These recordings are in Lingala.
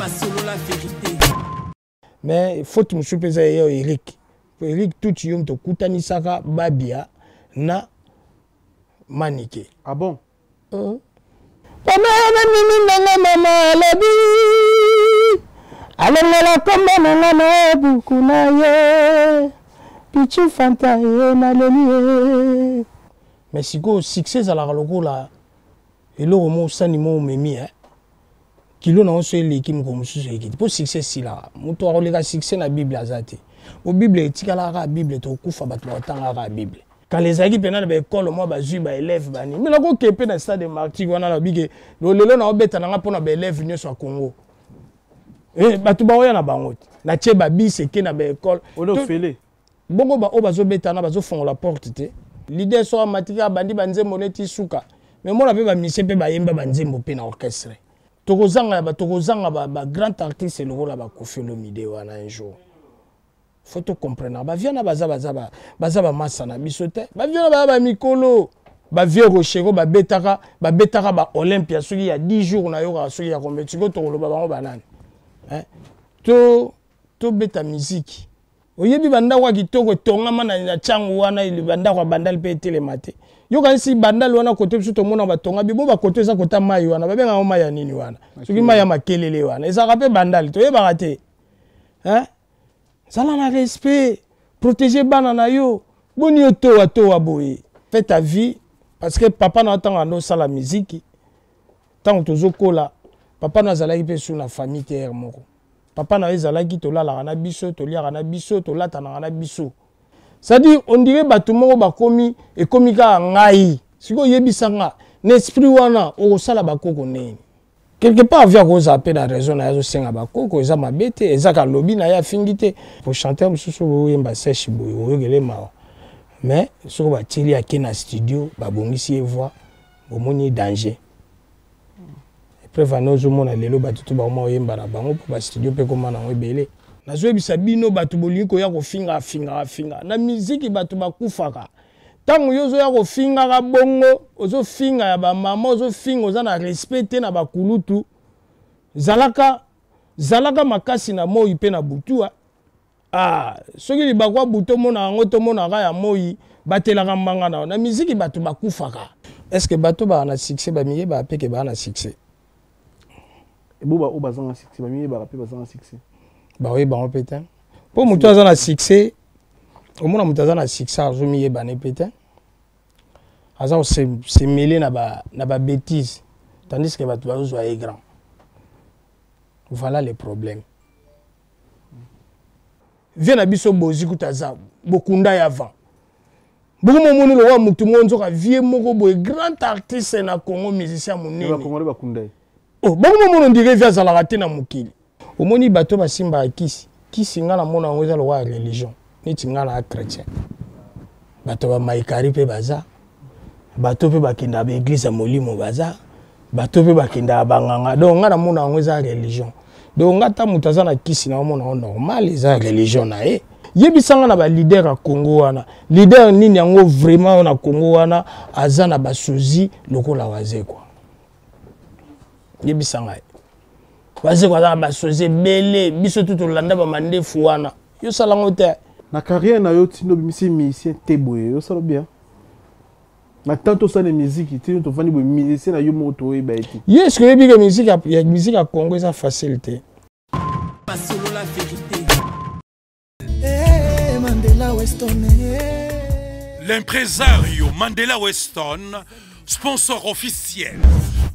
Masolo la vérité. Mais faute mosusu mpe eza ya Eric. Eric Tutsi yo moto okutanisaka Babia na Manike. Ah bon? Mama nini ndenge mama alobi alongola nkombo na nga na buku na ye Pichu Fanta ye naleli ye. Mais sikoyo succès ezalaka lokola eloko moko sani moko omemi eh? Kilo na yo so eleki mokolo mosusu ekiti mpo succès esilaka. Moto akoleka succès na Bible aza te. Po Bible etikalaka kaka Bible, tokokufa bato bakotanga kaka Bible. Kala ezalaki mpena na baekole mwa bazwi baelève bani. Mais nakoke mpe na stade de martyr wana nalobi ke lelo naobeta na nga mpo na baelève nyonso ya Congo. Bato baoya na bango te. Natie babis eke na baekole. Oyo ofele. Bongo ba oyo bazobeta na bazofongola porte te. Leader so amati kaka bandi banzembo neti suka. Mais mona mpe bamisie mpe bayemba banzembo mpe na orchestre. Tokozanga ba, tokozanga ba, ba grand artiste lokola ba Koffi Olomide wana un jour. Faut to comprendre. Ba vieux na baza, baza ba, baza ba massa na biso te. Ba vieux na baza ba mikolo. Ba vieux Rochero ba betaka, ba betaka ba Olympia soki ya 10 jours na yoka soki ya combien. Sikoyo tokoloba bango banani. Hein? To, to beta musique. Oyebi ba ndako ya kitoko etongama na Tshangu wana, ba ndako ya Bandal pe etelema te. Yokanisi Bandal wana kote biso tomona batonga bibo ba kote eza kota mai wana, babengaka yango mai ya nini wana? Soki mai ya makelele wana, ezalaka pe Bandal, toyebaka te. Hein? Zala na respect, protéger bana na yo. Boni yo towa towa boye. Fais ta vie parce que papa na yo tango ando sala musique, tango tozokola, papa na azalaki pe sous na famille te heure moko. Papa na yo ezalaki tolalaka na biso, toliaka na biso, tolatanaka na biso. C'est-à-dire on dirait bato moko bakomi, ekomi kaka ngai. Sikoyo oyebisa nga, na esprit wana okosala bakoko nini? Quelque part via kozala pe na raison na ye azosenga bakoko, eza mabe te, eza ka lobi na ye afingi te. Po chanteur mosusu oyemba sèche boye oyokele mawa. Mais soko batieli ake na studio babongisi ye voix, bomoni danger. Preuve wana ozomona lelo bato to bakoma koyemba na bango po ba studio pe koma nango ebele. Nazoyebisa bino bato bolingi koya kofinga finga finga na miziki bato bakufaka. Tango yo ozoya kofingaka bongo ozofinga ya ba mama, ozofinga oza na respect te na bakulutu. Zalaka, zalaka makasi na moi pe na butu. Ah, soki libaku ya butu omona yango to omonaka ya moi, batelaka mbanga na yo. Na miziki bato bakufaka. Est-ce que bato baa na succès bamiyebaka pe ke baa na succès? Ebo ba oyo bazanga succès bamiyebaka pe bazanga succès. Baoyeba yango pe te. Po moto aza na succès, omona moto aza na succès azomiyeba ne pe te. Aza ko se mêler na ba, na ba bêtises, tandis que bato bazozwa ye grand. Voilà le problème. Vie na biso bozi kuta aza bokunda ya avant. Boko momoni lokola mutu moko nzoka vie moko boye grand artiste na Congo, musicien monene. Ba Congolais bakunda ye. Oh, boko momoni on dirait vie azalaka te na mokili. Omoni bato basimbaka kisi. Kisi nga na mona yango eza lokola religion. Neti nga na chrétien. Bato ba maikari pe baza. Bato pe bakendaka ba église ya molimo baza. Bato pe bakendaka ba nganga. Donc nga na mona yango eza religion. Donc nga ta moto aza na kisi na mona yango normal, eza religion na ye. Yebisanga na ba leader ya Congo wana. Leader nini yango vraiment na Congo wana aza na ba sosie lokola Wazekwa. Yebisanga ye. Wazekwa aza na ba sosie ebele, biso tu tolanda ba mandefu wana. Yo sala ngo te. Na carrière na yo tindo bimisi musicien te boye, yo sala bien. Na tant tosala musique, tindo tovandi boye musicien na yo moko toyeba ye te. Ye est-ce que oyebi ke musique ya, ya musique ya Congo eza facile te? Masolo la vérité. Hey, Mandela Weston. Hey. L'impresario Mandela Weston, sponsor officiel,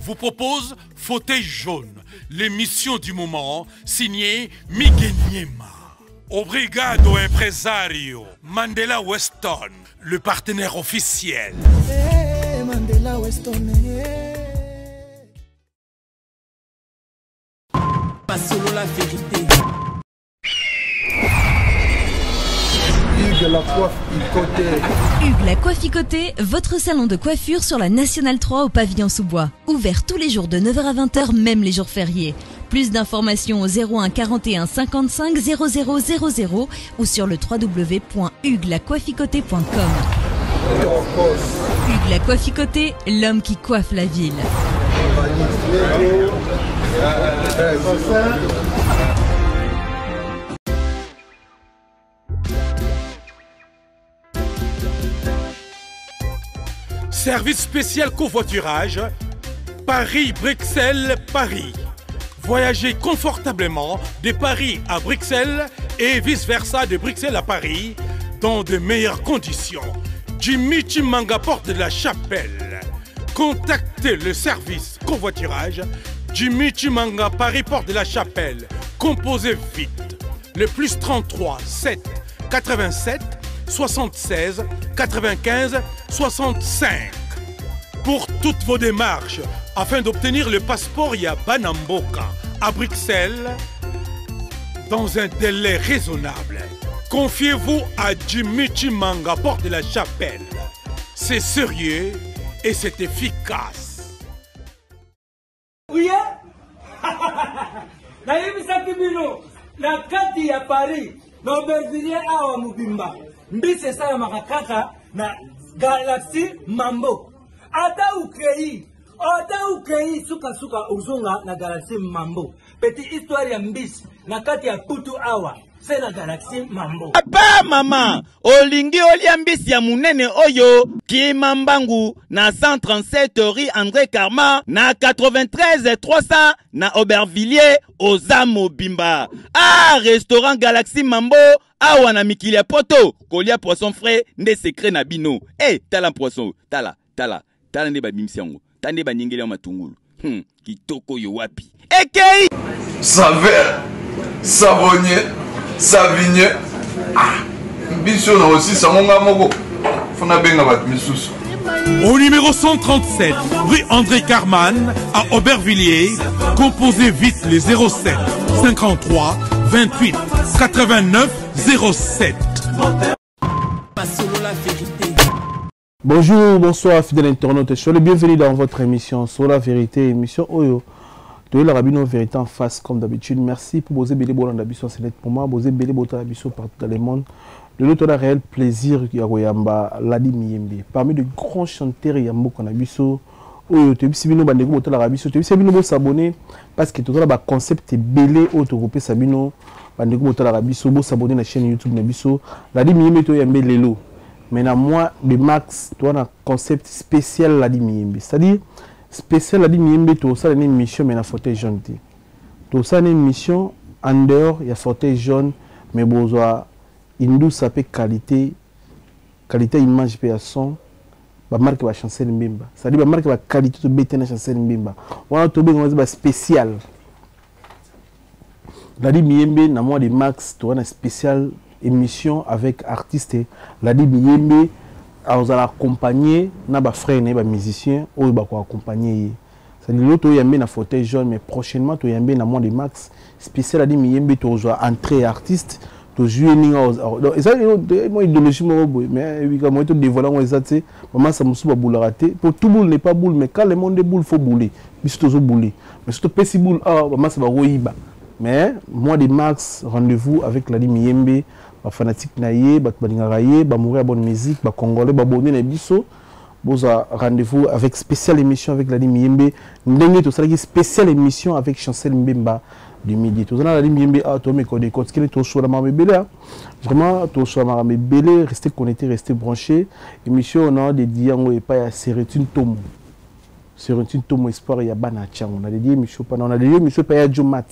vous propose Fauteuil jaune, l'émission du moment, signée Miguel Niema. Obrigado impresario Mandela Weston, le partenaire officiel. Hey, Mandela Weston. Hey. Masolo la vérité. Hugues la coiffe Icoté. Hugues la coiffe Icoté, votre salon de coiffure sur la Nationale 3 au pavillon sous-bois. Ouvert tous les jours de neuf heures à vingt heures, même les jours fériés. Plus d'informations au zéro un 41 55 zéro zéro zéro zéro ou sur le w w w point hugues la coiffe icoté point com. Hugues la coiffe Icoté, l'homme qui coiffe la ville. Service spécial covoiturage Paris-Bruxelles, Paris. Voyagez confortablement de Paris à Bruxelles et vice-versa de Bruxelles à Paris dans de meilleures conditions. Jimmy Chimanga porte de la Chapelle. Contactez le service covoiturage Jimmy Chimanga Paris porte de la Chapelle. Composez vite le plus 33 7 87 76 95 65 pour toutes vos démarches afin d'obtenir le passeport Yabanamboka à Bruxelles dans un délai raisonnable. Confiez-vous à Jimmy Chimanga, porte de la Chapelle. C'est sérieux et c'est efficace. Uye nayebisaki bino na kati ya Paris na Aubervilliers awa mobimba mbisi esalamaka kaka na Galaxy Mambo. Ata ukei ata ukei sukasuka ozonga na Galaxy Mambo. Petit histoire ya mbisi na kati ya putu awa se na Galaxy Mambo. Papa, mama, olingi olia mbisi ya munene oyo kima mbangu na 137 rue André Karma na 93 300 na Aubervilliers oza mobimba. Ah, restaurant Galaxy Mambo awa na mikili ya poto kolia poisson frais nde secret na bino. Eh, tala poisson, tala, tala, tala nde babimisi yango, tala nde baningeli yango matungulu. Kitoko yo wapi? Ekei! Saveur, savonnier, savinier. Ah, biso na osisa ngo nga moko. Faut nabenga bato misusu. Au numéro 137, rue André Carman, à Aubervilliers, composez vite les 07 53 28 89 07. Solo la vérité. Bonjour, bonsoir fidèles internautes, soyez les bienvenus dans votre émission Sur la vérité, émission Oyo. De la rabino vérité en face comme d'habitude. Merci pour vos ebele bolanda biso c'est net pour moi, vos ebele botala biso partout dans le monde. Le lot a réel plaisir ya koyamba Ladi Miyembe. Parmi de grands chanteurs ya mboka na biso oyo toyebisi bino bandeko botalaka biso, toyebisi bino bosabonner parce que tozala ba concept ebele oyo tokopesa bino bandeko botalaka biso, bosabonner na chaîne YouTube na biso. Ladi Miyembe toyambe lelo. Mais na mois de mars, toi na concept spécial Ladi Miyembe. C'est-à-dire spécial Ladi Miyembe to sala une mission mais na fauteuil jaune te. To sala une mission en dehors ya fauteuil jaune mais bozwa indusa pe qualité, qualité image pe ya son ba marque ba Chancel Mbemba. C'est-à-dire ba marque ba qualité to bete na Chancel Mbemba. Wana to benga ba spécial. Ladi Miyembe na mois de mars to na spécial émission avec artiste Ladi Miyembe azala accompagné na ba frères na ba musiciens oyo ba ko accompagner ye. C'est-à-dire l'autre oyo yambe na fauteuil jaune mais prochainement to yambe na mois de mars spécial Ladi Miyembe to zo entrée artiste to jouer ninga donc ça moi idéologie moko boye mais oui comme to dévoiler ngo eza te maman ça musu ba boula raté pour tout boule n'est pas boule mais quand le monde est boule faut bouler biso tozo bouler mais surtout pesi boule ah maman ça ba royiba. Mais mois de mars rendez-vous avec Ladi Miyembe ba fanatique na ye ba balingaka ye ba mourir bonne musique ba congolais ba bonne na biso boza rendez-vous avec spéciale émission avec Ladi Miyembe ndenge to salaki spéciale émission avec Chancel Mbemba du midi to zana Ladi Miyembe a to me code code kele to sola ma mebele vraiment to sola ma mebele restez connectés restez branchés émission on a dédié yango et pas ya Seretine Tomo Seretine Tomo espoir ya bana chango on a dédié émission pas on a dédié émission pas ya Jomat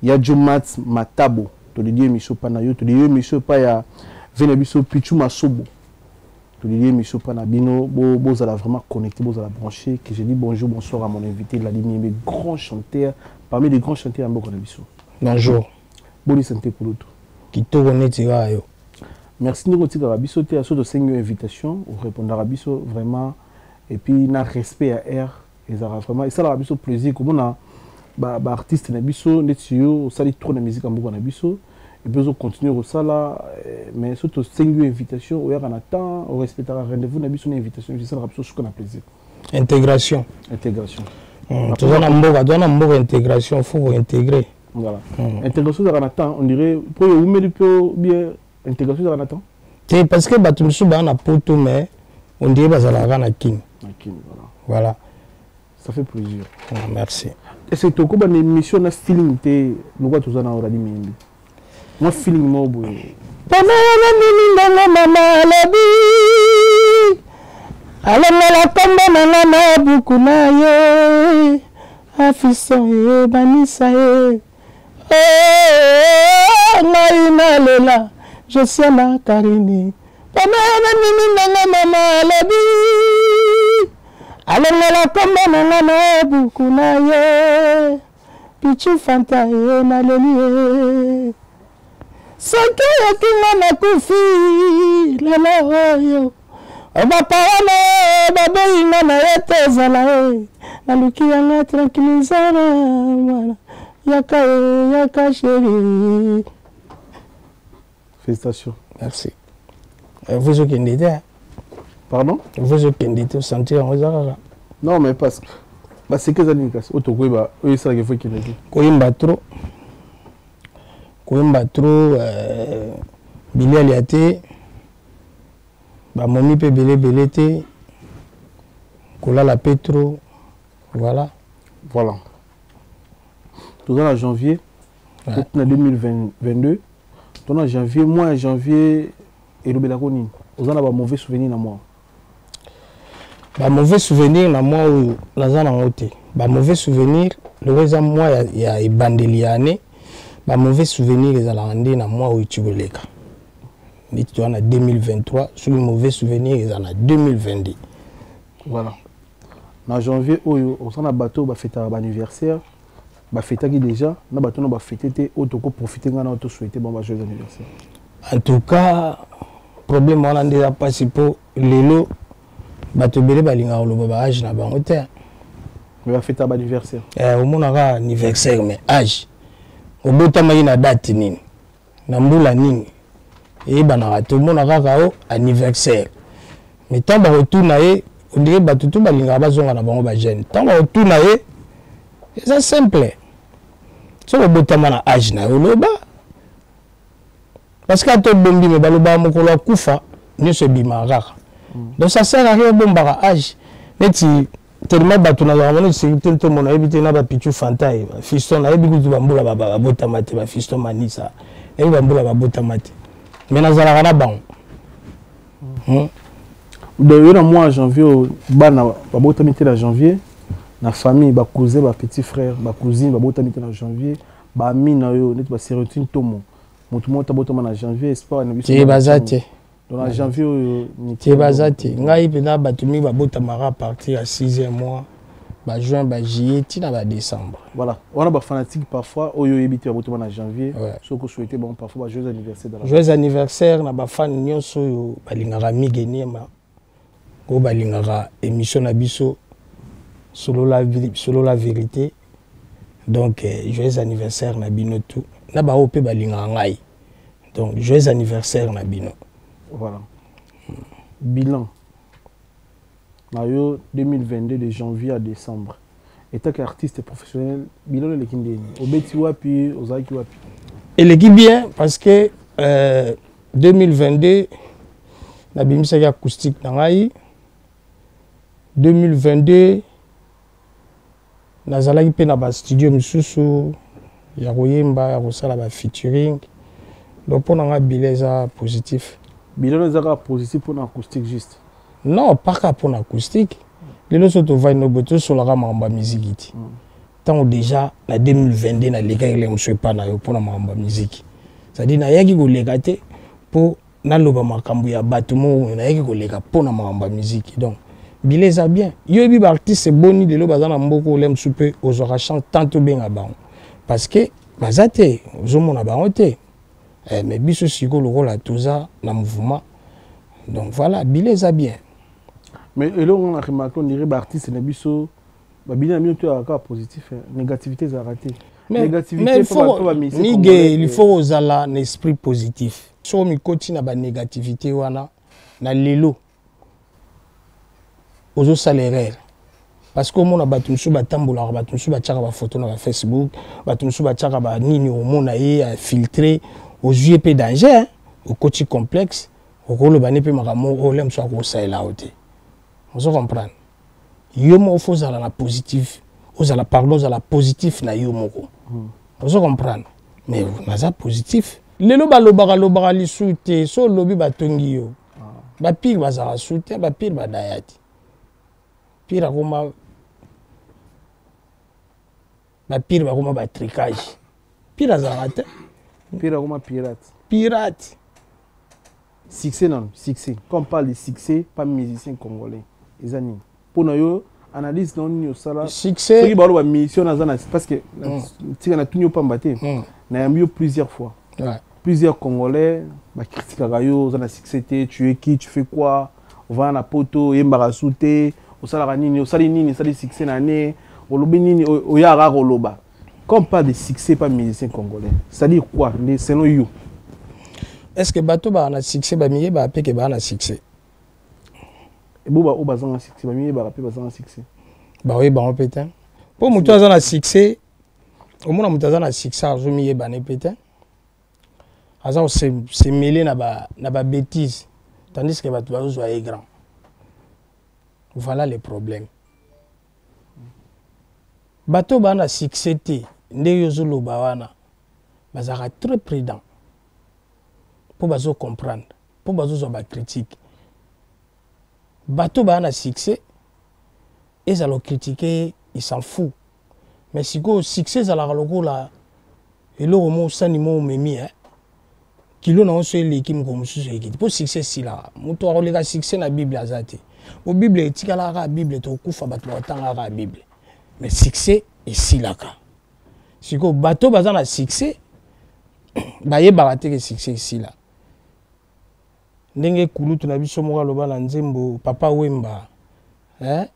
ya Jomat Matabo to dédié émission pas na yo to dédié émission pas ya Venebiso Pichu Masobo to dédié émission pas na bino bo bozala vraiment connecté bozala branché que je dis bonjour bonsoir à mon invité Ladi Miyembe grand chanteur parmi les grands chanteurs ya mboka na biso. Bonjour. Boni santé pour l'autre. Kitoko neti kaka yo. Merci ndeko tika biso te aso to sengi invitation ou répondra biso vraiment et puis na respect à R ezara vraiment et ça la biso plaisir comme on a ba ba artiste na biso ndeti yo osali trop na musique mboka na biso et puis ozo continuer kosala mais surtout sengi invitation oyaka na temps o respectera rendez-vous na biso na invitation ça la biso suka na plaisir. Intégration. Intégration. Toza na mboka, toza na mboka intégration, faut intégrer. Voilà. Intégration ezalaka na temps, on dirait pour yo umeli pe bien intégration ezalaka na temps. Te parce que bato mosusu baa na poto mais on dirait bazalaka na Kin. Na Kin, voilà. Voilà. Ça fait plaisir. Ah, merci. Est ce que tokoba na émission na feeling te lokola toza na Radi Miyembe? Mwa feeling moko boye. Pona na nini ndenge mama alobi alongola kombo na nga na buku na ye afiso ebanisa ye oh, ngai nalela josiana karini pona na nini ndenge mama alobi alongola kombo na nga na buku na ye pichu fanta ye naleli ye soki oyoki nga nakufi lelo oyo baparana baboyi nga na ye te ezala ye naluki yanga tranquillisana mwana yaka ye yaka sheri. Félicitations. Merci. Vous okende te. Pardon? Vous okende te sentir yango eza kaka. Non mais parce que baseke eza nini kasi oyo tokoyeba oyo esalaka efo ekende te. Koyemba trop. Koyemba trop bilialia te. Bamomi mpe ebele ebele te. Kolala mpe trop. Voilà. Voilà. Toza na janvier. Ouais. Na 2022. Toza na janvier, mois ya janvier elobelako nini? Oza na ba mauvais souvenir na mois? Ba mauvais souvenir na mois oyo naza nango te. Ba mauvais souvenir loko eza mois ya ebandeli ya année, ba mauvais souvenir ezalaka nde na mois oyo eti koleka. Neti toza na 2023, soki mauvais souvenir eza na 2022. Voilà. Na janvier oyo oza na bato oyo bafetaka ba anniversaire, bafetaki déjà, na bato na bafete te oyo toko profiter nga na to souhaiter bon ba joyeux anniversaire. En tout cas, problème wana nde eza mpasi mpo lelo bato ebele balingaka koloba ba age na bango te. Mais bafetaka ba anniversaire. Omonaka anniversaire mais age obotamaki na date nini na mbula nini eyebanaka te, omona kaka o anniversaire mais ntango bakotuna ye ondire bato tu balingaka bazonga na bango bajeune, ntango bakotuna ye eza simple, soki obotama na age na yo oloba parce que ata obombi me balobaka mokolo akufa nyonso ebimaka kaka. Donc ça sert à rien obombaka age neti tellement bato nazalaka neti sécurité ntombo nayebi te na bapichu fantai bafiston nayebi kutu bambula babotama te, bafiston manisa nayebi bambula babotama te mais nazalaka na bango. Donc yo na mois ya janvier bana babotami te na janvier, na famille bacousin bapetit frère bacousine babotami te na janvier, baami na yo neti baserotine tomo motu moko tabotama na janvier espoir na biso te baza te. Donc na janvier oyo te baza te. Ngai mpenza bato mingi babotamaka à partir ya 6e mois, bajuin, bajuillet ntina badécembre. Voilà, wana bafanatique parfois oyo oyebi te babotama na janvier, soki osouhaite bango parfois ba joyeux anniversaire. Joyeux anniversaire na bafane nyonso oyo balingaka Migue Niema, oyo balingaka émission na biso Solo la vérité. Donc joyeux anniversaire na bino tout, na baoyo mpe balingaka ngai, donc joyeux anniversaire na bino. Voilà. Bilan na yo 2022 de janvier à décembre étant qu'artiste professionnel, bilan eleki ndeni? Obeti wapi, ozalaki wapi? Eleki bien parce que 2022 nabimisaki acoustique na ngai. 2022 nazalaki mpe na bastudio misusu ya koyemba, ya kosala bafeaturing. Donc mpo na ngai bilan eza positif. Bilan eza kaka positif mpona acoustique juste? Non, pas kaka mpona acoustique. Lelo so tovandi no boye tosolaka makambo ya miziki te. Ntango déjà na 2022 nalekaki lelo mosu epa na yo mpona makambo ya miziki, c'est-à-dire nayaki koleka te mpo naloba makambo ya bato moko, nayaki koleka mpona makambo ya miziki. Donc bilan eza bien. Yo yebi baartiste boni lelo baza na mboka ole mosu mpe ozwaka chance tant tobenga bango parce que baza te, ozomona bango te. Mais biso sikoyo lokola toza na mouvement, donc voilà, bilan eza bien. Mais eloko nga na remarque, on dirait baartiste na biso babilan na bino to ezalaka kaka positif, négativité ezalaka te. Négativité Migue, il faut ozala na esprit positif. Soki mikoti na banégativité wana na lelo ozosala erreur parce que omona bato mosusu batambolaka, bato mosusu batiaka bafoto na bafacebook, bato mosusu batiaka banini, omona ye afiltre, ozwi ye mpe danger, okoti complexe, okoloba ne mpe makambo oyo le mosusu akosalela yo te. Ozo comprendre? Yo moko fo ozala na positif. Ozala, pardon, ozala positif na yo moko. Ozo comprendre? Mais naza positif. Lelo balobaka lobaka lisusu te. So olobi, batongi yo. Bapire bazalaka su te, bapire badaya te. Pire akoma, bapire bakoma batricage. Pire azalaka te. Pire akoma pirate. Pirate. Succès nano, succès, quand on parle de succès, pas musicien congolais, eza nini mpona yo? Analyse na nini osala? Succès. Soki baloba mission, naza na, parce que tika natuni yo pamba te, nayambi yo plusieurs fois. Plusieurs Congolais bakritikaka yo: oza na succès te, tu es qui, tu fais quoi, ovanda na poto, oyembaka su te, osalaka nini, osali nini, osali succès na ne, olobi nini, oyaka kaka koloba. Quand on parle de succès pas musicien congolais, c'est-à-dire quoi selon yo? Est ce que bato baa na succès bamiyebaka mpe ke baa na succès? Ebo baoyo bazanga succès bamiyebaka mpe bazanga succès? Baoyeba yango mpe te, mpo moto aza na succès, omona moto aza na succès azomiyebana mpe te, aza kose mêler na babêtise, tandis que bato bazozwa ye grand. Voilà le problème. Bato baa na succès te, ndenge ozoloba wana, bazalaka très prudent mpo bazocomprendre, mpo bazozwa bacritique. Bato baa na succès, ezala ocritique ye, il s'en fout. Mais sikoyo succès ezalaka lokola eloko mo osani mo omemi, eh? Kilo na yo so eleki, mokolo mosusu eleki te, mpo succès esilaka. Moto akoleka succès na Bible aza te, po Bible etikalaka kaka Bible. Tokokufa, bato bakotanga kaka Bible, mais succès esilaka. Sikoyo bato baza na succès bayebaka te ke succès esila. Ndenge kulutu na biso moko aloba na nzembo, Papa Wemba, eh?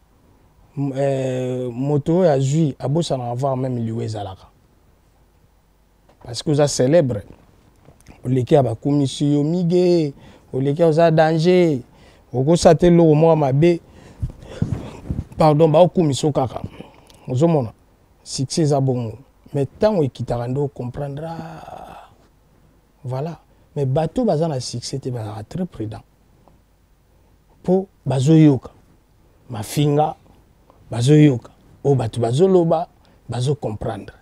Eh, moto oyo azwi abosanaka voir même liwa ezalaka, parce que oza célèbre, oleki ya bakumisi yo mige, oleki oza danger, okosala te eloko moko mabe, pardon, baokumisa yo kaka. Ozomona succès eza bongo, mais ntango ekitaka nde ocomprendre. Voilà. Mais bato baza na succès te bazalaka très prudent, mpo bazoyoka mafinga, bazoyoka oyo bato bazoloba, bazocomprendre.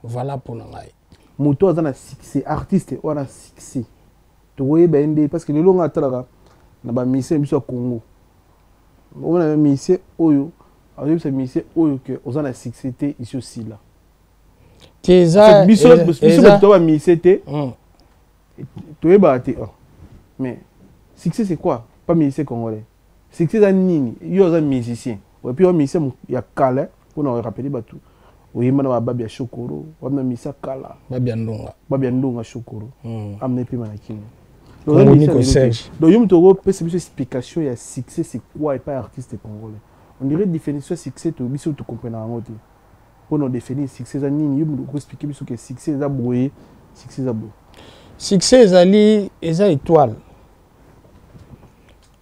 Voilà mpo na ngai. Moto aza na succès, artiste oyo na succès, tokoyeba ye nde? Parce que lelo nga atalaka na bamusicien biso ya Congo, omona musicien oyo azoyebisa musicien oyo ke oza na succès te, isi osila. Te, eza biso biso bato to bamusicien te, toyebaka te. Oh. Mais succès, c'est quoi? Pas musicien congolais, succès eza nini? Yo oza musicien, et puis oyo musicien ya kala, mpona orappeler bato, oyemba na bababi ya Shokoro, wana musicien kala. Babi ya Ndonga. Babi ya Ndonga, Shokoro, amna epema na kino. Nico Serge. Donc yo moto okopesa biso explication ya succès, c'est quoi epai artiste congolais? On dirait définition ya succès to biso tocomprena yango te. Mpona odéfinir succès eza nini, yo moto okoexpliquer biso ke succès eza boye, succès eza boye? Succès ezali, eza étoile.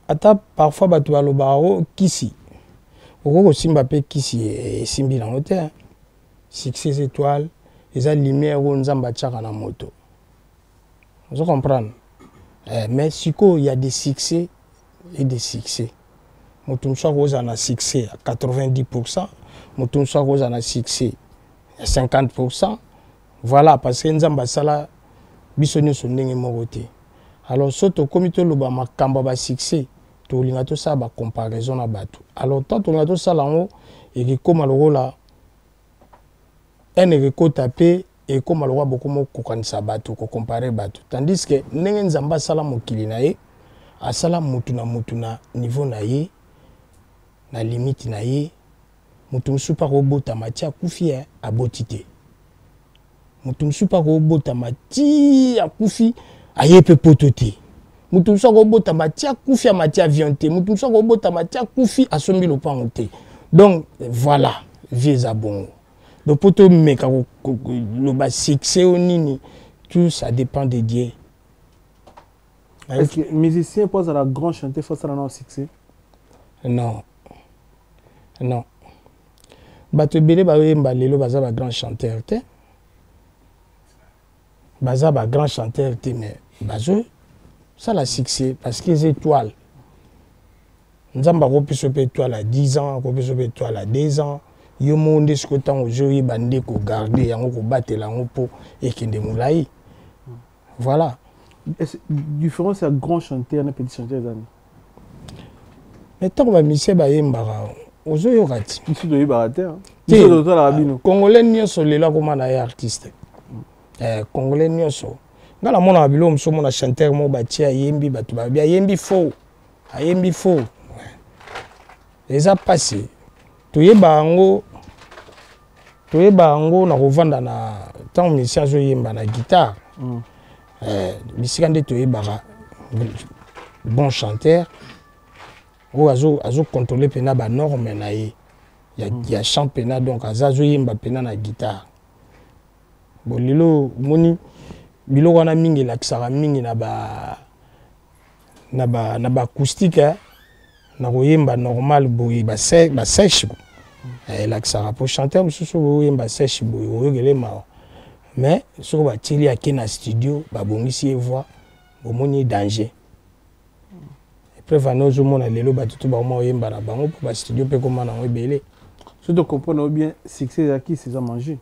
Ata parfois bato balobaka o kisi, okoki kosimba mpe kisi esimbi nango te. Succès eza étoile, eza lumière oyo Nzambe atiaka na moto. Ozo comprendre? Eh, mais sikoyo ya des succès et des succès. Moto mosusu akozala na succès ya 90, moto mosusu akozala na succès ya 50. Voilà, parce que Nzambe asala biso nyonso ndenge moko te. Alors so tokómi toloba makambo ya basuccès, tolinga tosala bacomparaison na bato. Alors tant tolinga tosala yango, ekekóma lokola ene ekekota mpe ekóma lokola bokóma kokanisa bato, kocomparer bato, tandis que ndenge Nzambe asala mokili na ye, asala mutu na mutu na niveau na ye, na limite na ye. Moto mosusu mpe akobotama ti akufi aboti te. Moto mosusu mpe akobotama ti akufi aye mpe poto te. Moto mosusu akobotama ti akufi amati avion te. Moto mosusu akobotama ti akufi asombi lopango te. Donc voilà, vie eza bongo. Donc mpo tomeka koloba succès o nini, tout ça dépend de Dieu. Est-ce que musicien mpo azala grand chanteur, faut asala nao succès? Non, non. Bato ebele bayemba lelo baza bagrand chanteur te, baza bagrand chanteur te, mais bazosala succès parce que eza étoile. Nzambe akopesa mpe étoile à 10 ans, akopesa mpe étoile à 2 ans. Yo moko nde sikoyo ntango ozoyeba nde kogarde yango, kobatela yango mpo ekende molai. Voilà. Différence ya grand chanteur na petit chanteur eza nini? Mais ntango bamisie bayembaka, ozoyoka ti. Biso toyebaka te, biso totalaka bino. Congolais nyonso lelo akoma na ye artiste. Congolais nyonso, nga namonaka biloko mosusu, omona chanteur moko batie ayembi, bato babi ayembi faux, ayembi faux. Eza mpasi. Toyeba yango, toyeba yango na kovanda na ntango musicien azoyemba na guitare. Bisika nde toyebaka bon chanteur oyo azocontrôle mpena banorme na ye ya chant mpena, donc aza azoyemba mpena na guitare. Bon, lelo omoni biloko wana mingi elakisaka mingi na ba na ba na ba acoustique, eh, na koyemba normal boye, basèche elakisaka. Po chanteur mosusu oyemba sèche boye, oyokele mawa, mais soki batieli, ake na studio, babongisi ye voix, bomoni danger. Preuve ane, ozomona lelo bato to bakoma oyemba na bango mpo bastudio mpe ekoma nango ebele. Soki tocomprendre bien, succès ezalaki, c'est manger.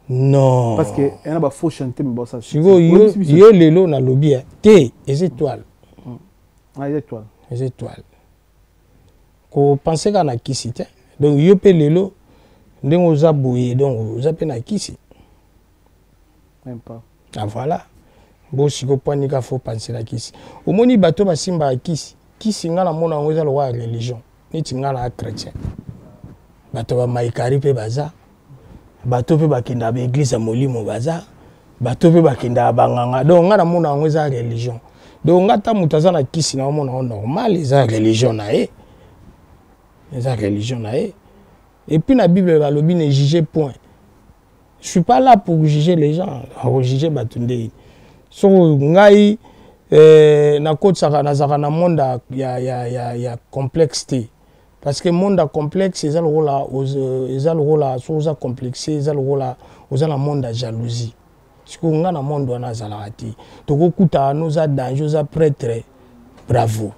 Non. Parce que ena ba faux chanter, mais bosa. Sikoyo yo lelo nalobi te, eza étoile. Ah, eza étoile. Eza étoile. Kopense kaka na kisi te. Donc yo mpe lelo ndenge oza boye, donc oza mpe na kisi. Même pas. Ah voilà. Bo sikoyo pwani ka fo penser na kisi. Omoni bato basimbaka kisi. Kisi, nga namona yango eza lokola religion. Neti nga na chrétien. Bato ba maikari mpe baza. Bato mpe bakendaka baeglise ya molimo baza. Bato mpe bakendaka banganga. Donc nga namona yango eza religion. Donc nga ata moto aza na kisi na omona yango normal, eza religion na ye. Eza religion na ye. Et puis na Bible balobi ne jugez point. Je suis pas là pour juger les gens. Juger bato nde. So ngai nakotisaka, nazalaka na monde ya complexe te. Parce que monde ya complexe eza lokola soki oza complexe, eza lokola oza na monde ya jalousie. Sikoyo nga na monde wana azalaka te. Tokokutana no, oza danger, oza prêtre, bravo.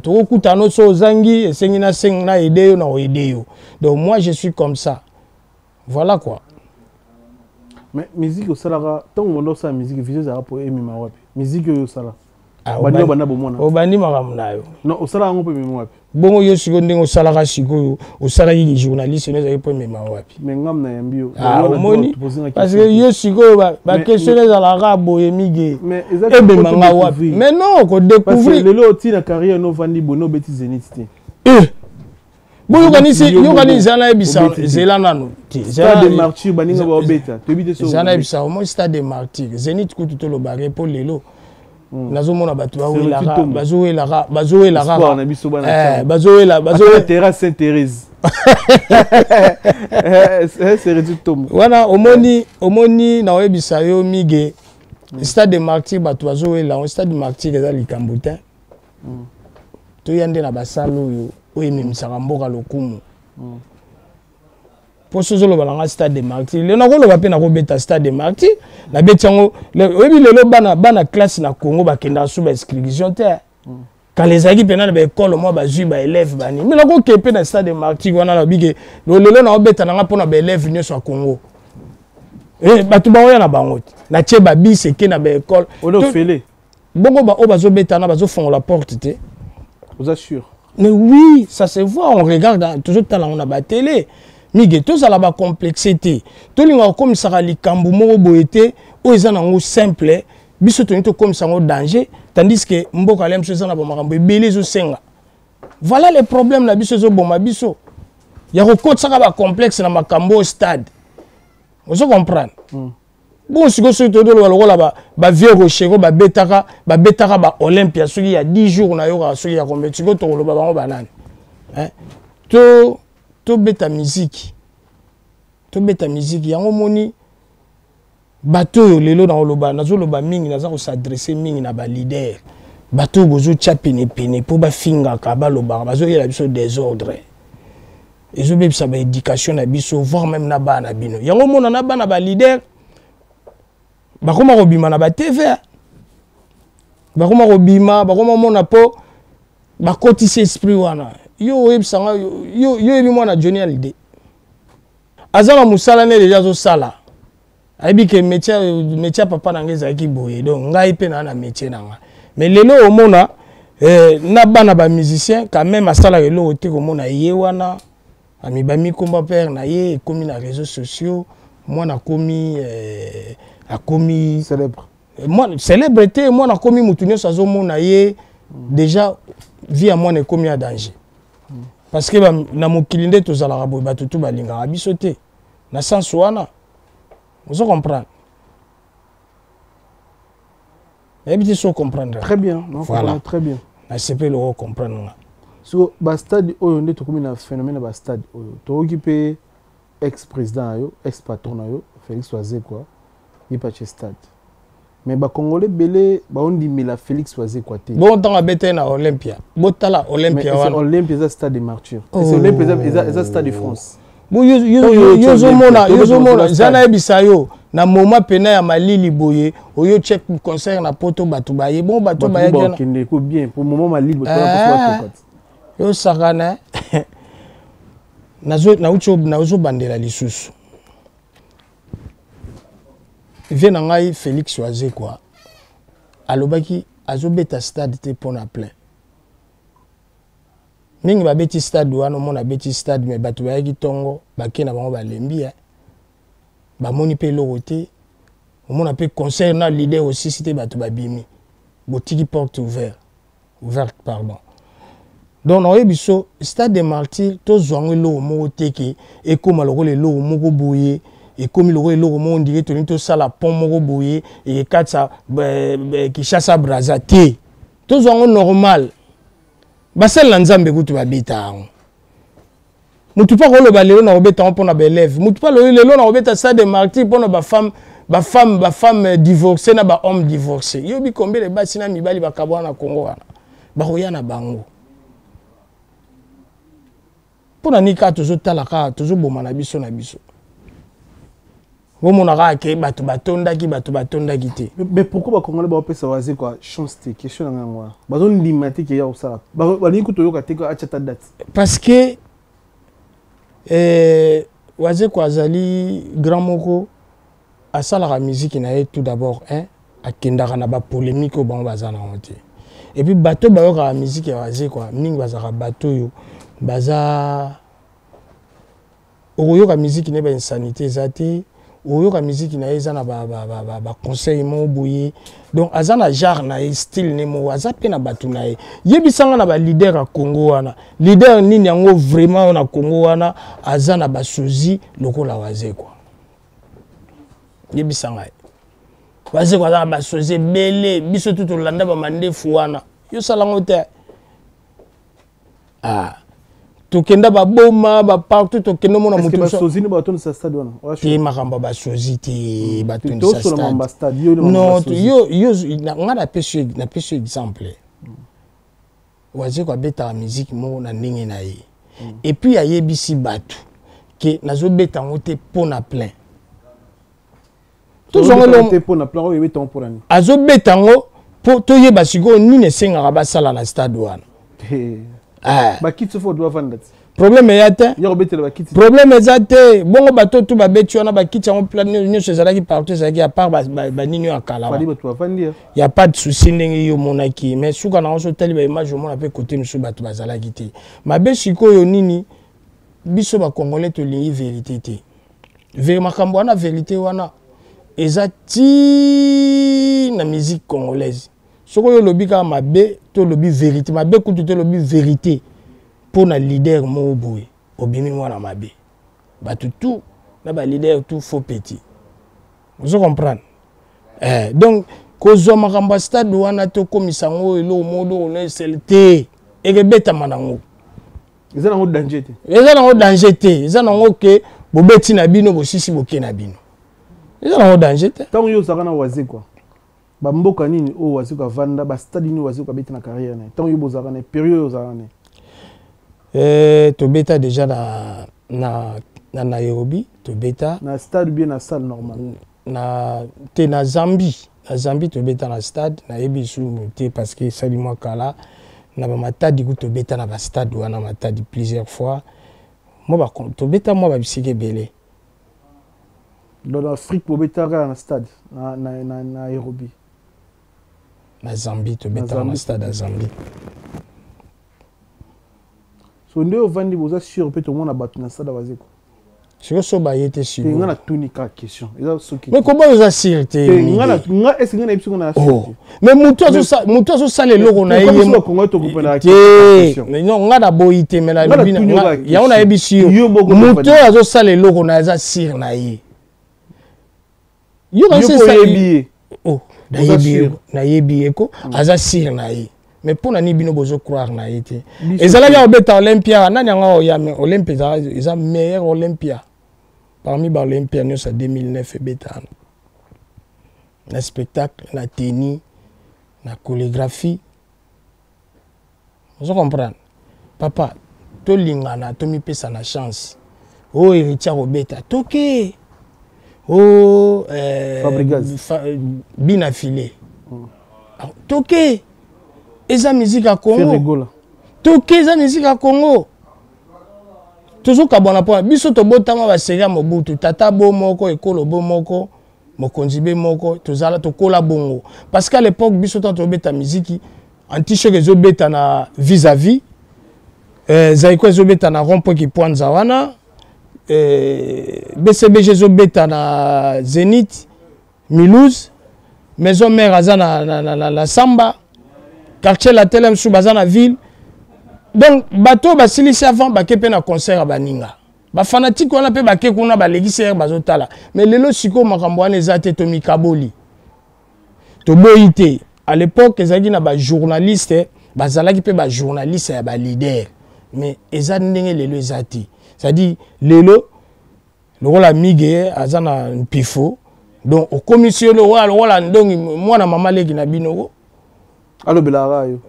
Tokokutana no so ozangi, esengi nasengi na aide yo, na oaide yo. Donc moi je suis comme ça. Voilà quoi. Mais musique osalaka, ntango bonda osala musique, vision ezalaka mpo emema wapi musique oyo osala? Bandi banda bomona. Obandi makambo na yo. Non, osala yango mpo emema wapi? Bongo yo sikoyo ndenge osalaka, sikoyo osalaki journaliste no, ezalaki mpo emema wapi? Mais ngam na yambi yo. Omoni, parce que yo sikoyo baquestion ezalaka boye mige, ebemanga wapi? Mais non, kodécouvrir. Lelo otina carrière no, ovandi boye, obeti Zénith te. Boyokanisi, yokani, eza nayebisa, zela nanu. Stade Martyr, baninga baobeta, toyebi te. Eza nayebisa, omoi Stade de Martyr, Zénith kutu tolobaka mpo lelo nazomona bato bawelaka, bazowelaka, bazowelaka, bazowela terrasse Saint Thérèse. Wana omoni, omoni, naoyebisa yo mige, Stade de Martyr, bato bazowela yango. Stade de Martyr eza likambo te. Toya nde na basale oyo oyo ememisaka mboka lokumu. Mpo so ozoloba na nga Stade de Martyr, lelo nakoloba mpe nakobeta Stade de Martyr, nabeti yango. Oyebi lelo bana classe na Congo bakendaka so baexclusion te. Kala ezalaki mpena na baekole mwa bazwi baélève bani, me nakoke mpe na Stade de Martyr wana, nalobi ke lelo naobeta na nga mpona baélève nyonso ya Congo. Bato baoya na bango te, natie babis eke na baekole. Bongo baoyo bazobetana, bazofongola porte te. Oza sûr? Mais oui, ça se voit, on regarde, tozotala yango na batele mige. Tozala bacomplexe te, tolingaka kokomisaka likambo moko boye te oyo eza nango simple. Biso tolingi tokomisa yango danger, tandis que mboka alia biso eza na bamakambo ebele ezosenga. Voilà le problème na biso, ezoboma biso ya kokotisaka bacomplexe na makambo oyo stade. Ozo comprendre? Bongo sikoyo soki todoloba lokola bavieux Rochereau, babetaka baolympia soki ya 10 jours, nayokaka soki ya combien, sikoyo tokoloba bango banani? To tobeta miziki, tobeta miziki yango. Omoni bato oyo lelo nakoloba, nazoloba mingi, naza kos'adresser mingi na baleader, bato oyo bozotya penepene mpo bafingaka, balobaka, bazoyela biso désordre, ezobebisa baéducation na biso, voire même na bana na bino. Yango omona na bana baleader bakoma kobima na batv, bakoma kobima, bakoma mona mpo bakotisi esprit wana. Yo oyebisanga, yo oyebi mwana Johnny Hallyday? Aza na mosala ne deja azosala, ayebi ke métier, métier ya papa na ngai ezalaki boye, donc ngai mpe naa na métier na ngai. Mais lelo omona na bana bamusicien quand même asalaka eloko te, komona ye wana amibami komba père na ye ekomi na réseaux sociaux, mwana akomi célèbre. Mwana célèbre te, mwana akomi motu nyonso azomona ye déjà, vie ya mwana ekomi ya danger, parce que na mokili nde tozalaka boye, bato tu balingaka biso te na sens wana. Ozo comprendre? Nayebi te so comprendre. Très bien. Non, voilà. Très bien. Nasepeli oko comprendre nga. So bastade oyo nde tokomi na phénomène ya bastade oyo, tokoki mpe ex président na yo, ex patron na yo Félix Wazekwa, ye mpe atie stade, mais bacongolais ebele baondimela Félix Wazekwa te. Bongo ntango abeta ye na Olympia, botala Olympia wana. Olympia eza stade de martyr. Oh. Olympia eza stade de France. Yozomona, yozomona, eza nayebisa yo na moment pena ya malili boye, oyo check concert na poto, bato baye bongo, bato bayakende ko bien pour moment malili. Yosakana nauti nazobandela lisusu vie na ngai. Félix Wazekwa alobaki azobeta stade te mpo na plein. Mingi babeti stade wana, omona abeti stade, mais bato bayaki ntongo, bake na bango, balembi, bamoni mpe eloko te. Omona mpe concert na leader osisi te, bato babimi, botiki porte ouverte, pardon. Donc naoyebi so stade de martyr, tozwa yango eloko moko te ke ekóma lokola eloko moko boye, ekomi lokola eloko moko ndike tolingi tosala pont moko boye ekekatisa Kinshasa Braza te. Tozwa yango normal, basali na Nzambe kutu babeta yango. Motu mpo akoloba lelo na kobeta yango mpona baélève, motu mpo alobi lelo na kobeta stade de martyr mpona bafemme divorcé na bahomme divorcé. Yobi combien basi na mibali bakabwana na Congo wana bakoya na bango mpo na nini? Kaka tozotala, kaka tozoboma na biso na biso. Bomona kaka ke bato batondaki, bato batondaki te. Mais pourquoi bacongolais baopesa Wazekwa chance te? Question na ngai yango wana. Bazondima te ke ya kosala, balingi kutu oyoka te atya ta date. Parce que Wazekwa azali grand moko, asalaka miziki na ye tout d'abord, hein, akendaka na bapolémique oyo bango baza nango te. Et puis bato bayokaka miziki ya Wazekwa mingi bazalaka bato oyo baza, okoyoka miziki na ye, bainsanité eza te. Oyoka miziki na ye eza na baconseil moko boye, donc aza na genre na ye, style ne moko, aza mpe na bato na ye. Yebisanga na baleader ya Congo wana, leader nini yango vraiment na Congo wana aza na basozi lokola Wazekwa? Yebisa ngai. Wazekwa aza na basozi ebele, biso tu tolanda bamandefu wana, yosalango te. Ah. Tokenda baboma bapartout, tokende omona motote. Makambo ya basozi te, batondisa stade non. Yo nga napesi yo exemple, Wazeko abetaka miziki moko na ndenge na ye, et puis ayebisi bato ke nazobeta yango te mpo na plein. Azobeta yango mpo toyeba sikoyo nini esengaka basala na stade wana. Problème eya te, problème eza te. Bongo bato tu babeti wana, bakiti yango nyonso ezalaki partout, ezalaki à part banini oyo ya kala, ya pas de souci ndenge yo omonaki. Mais suka nango, so otali baimage, omona mpe kote mosusu bato bazalaki te. Mabe sikoyo nini? Biso bacongolais tolingi vérité te. Makambo wana, vérité wana eza ti na musique congolaise. Soki oyo olobi kaka mabe to olobi vérité mabe kutu te, olobi vérité mpo na leader moko boye, obimi mwana mabe. Bato tout na baleader tout faux petit, ozo comprendre? Donc kozwa makambo ya stade wana, tokomisa yango eloko moko doko esele te, ekebetama nango. Eza nango danger te. Eza nango danger te, eza nango ke bobeti na bino, bosisi, boke na bino, eza nango danger te. Ntango yo ozalaka na Wazekwa, bamboka nini oyo Wazekwa avanda, bastade nini Wazekwa abeti na carrière na ye, ntango yo bozalaka na période oyo ozalaka na ye? Tobeta déjà na Nairobi, tobeta. Na stade bien, na salle normale? Na te, na Zambie, na Zambie tobeta na stade, nayebi lisusu te parce que esali mwa kala. Na bamatadi ku tobeta na bastade wana, Matadi plusieurs fois, mwa tobeta mwa babisika ebele. Donc na Afrique bobetaka na stade na, na, na, na Nairobi. Na Zambie tobetaka na stade ya Zambie. So nde ovandi boza sûr mpe tomona bato na stade ya Wazekwa. Sikoyo so baye te sikoyo. Nga natuni kaka question eza soki. Mais koba oza sûr te. Nga na nga est-ce nga nayebi soki na sûr oh. Mais mutu azosala eloko na ye. Te. Mais non nga naboyi te mais nalobi yango nayebisi yo. Mutu oyo azosala eloko na ye aza sûr na ye. Yo kasi oyebi ye. Oh, nayebi nayebi ye ko aza sûr na ye. Mais mpo na nini bino bozo croire na ye te? Ezalaki ya kobeta Olympia, nani yango oya mais Olympia eza meilleur Olympia. Parmi ba Olympia nyonso ya 2009 ebeta wana. Na spectacle, na tenue, na chorégraphie. Ozo comprendre? Papa, tolingana, tomipesa na chance. Oh, héritier akobeta, toke. Oh, Fabregas. Bina filet. Toke. Eza musique ya Congo. Toke eza musique ya Congo. Tozokabwana mpo biso tobotama ba série ya Mobutu, tata bo moko, ekolo bo moko, mokonzi be moko, tozala tokola bongo. Parce qu'à l'époque biso tanto tobeta musique anti-choc ezobeta na vis-à-vis, Zaiko ezobeta na rond-point Kipwanza wana, BCBG ezobeta na Zenith, Mulhouse, Maison Mère aza na Samba, quartier la Tele mosusu baza na ville. Donc bato basilisi avant bake pe na concert ya baninga. Ba fanatique wana pe bake kuna balekisi heure bazotala. Mais lelo sikoyo makambo wana eza te, tomikaboli. Toboyi te. À l'époque ezalaki na ba journaliste, bazalaki pe ba journaliste ya ba leader. Mais eza ndenge lelo eza te. C'est-à-dire lelo lokola Migue aza na mpifo, donc okomisi yo lokola lokola ndongi mwana mama leki na bino ko. Alobelaka yo.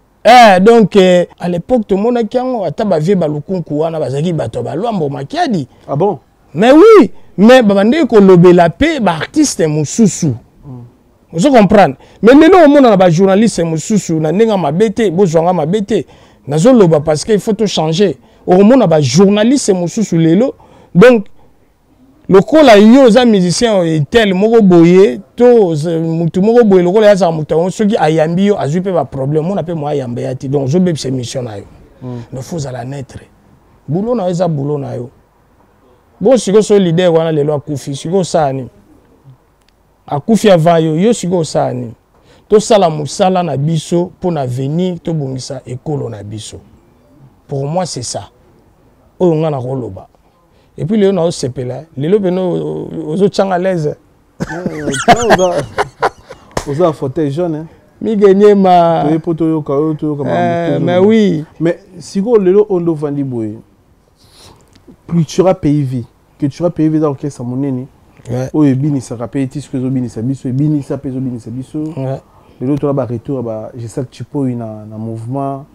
Donc à l'époque tomonaki yango ata ba vieux balukunku wana bazalaki bato ya balwambo makiadi. Ah bon? Mais oui, mais babandeki kolobela pe ba artiste mosusu. Ozo comprendre? Mais lelo omona na ba journaliste mosusu na ndenge mabe te, bozwanga mabe te. Nazoloba parce que il faut to changer. Okomona ba journaliste mosusu lelo, donc lokola yo oza musicien tel moko boye to mutu moko boye lokola yazaka mutu yango soki ayambi yo azwi pe ba problème, omona pe moya ayamba ya te, donc ozobebisa émission na yo. Donc faut ozala neutre. Boulot na yo eza boulot na yo. Bon sikoyo so leader wana lelo akufi, sikoyo osala nini? Akufi avant yo, yo sikoyo osala nini? Tosala mosala na biso mpo na avenir, tobongisa ekolo na biso. Pour moi c'est ça. Oyo nga nakoloba. Et puis lelo naosepela, lelo pene ozotyanga l'aise. Oza fauteuil jaune hein. Mige Nyema. Toye po toyoka oyo toyoka mais oui. Mais sikoyo lelo oyo ndo ovandi boye. Cultura Pays Vie. Cultura Pays Vie eza orchestre monene. Oyo ebinisaka pe ti sikoyo ezobinisa biso, ebinisa pe ezobinisa biso. Lelo toza ba retour ya ba Gesac Tshipoyi na mouvement.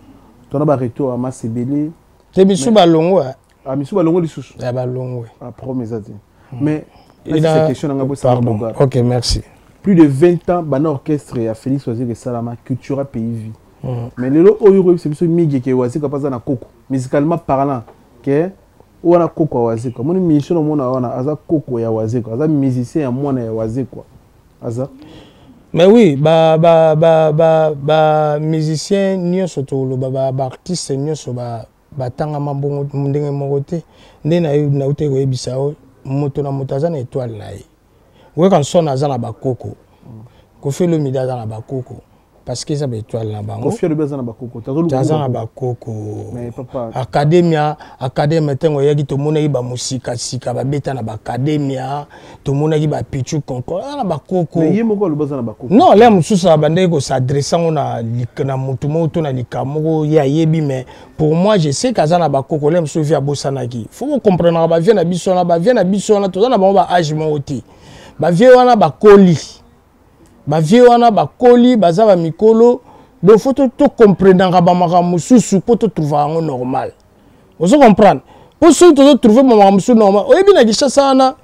Toza ba retour ya Masebele. Te biso balongwe. Ah, misu balongwe lisusu. Ya balongwe. Ah, problème eza te. Mais la question na nga bosa Pardon. OK, merci. Plus de 20 ans bana orchestre ya Félix Wazekwa esalama Cultura Pays Vie. Mais lelo oyo koyebisa biso mingi ke Wazekwa aza na koko musicalement parlant ke wana koko ya Wazekwa. Moni musicien omona wana aza koko ya Wazekwa, aza musicien ya mwana ya Wazekwa. Aza. Mais oui, ba ba ba ba ba musicien nyonso toloba ba, ba artiste nyonso ba batangama bongo ndenge moko te. Nde na yo nauti koyebisa yo moto na moto aza na étoile na ye. Werrason aza na bakoko. Koffi Olomide aza na bakoko. Parce que eza ba étoile na bango. Koffi Olomide aza na bakoko. Aza na bakoko. Mais papa Academia, Academia tango yaki tomonaki ba musika sika ba beta na ba Academia, tomonaki ba Pichu Konko, aza na bakoko. Mais ye moko aloba aza na bakoko. Non, là mususu abandaki ko s'adresser ngo na na mutu moko to na likambo moko ye ayebi, mais pour moi je sais qu'aza na bakoko, là mususu vie abosanaki. Faut ko comprendre ba vie na biso na ba vie na biso na toza na bango ba âge moko te. Ba vie wana bakoli. Ba vie wana bakoli, baza ba mikolo. Donc faut to comprendre ba makambo mususu po to trouver yango normal. Ozo comprendre? Po soki tozo trouver ba makambo mususu normal, oyebi na Kinshasa wana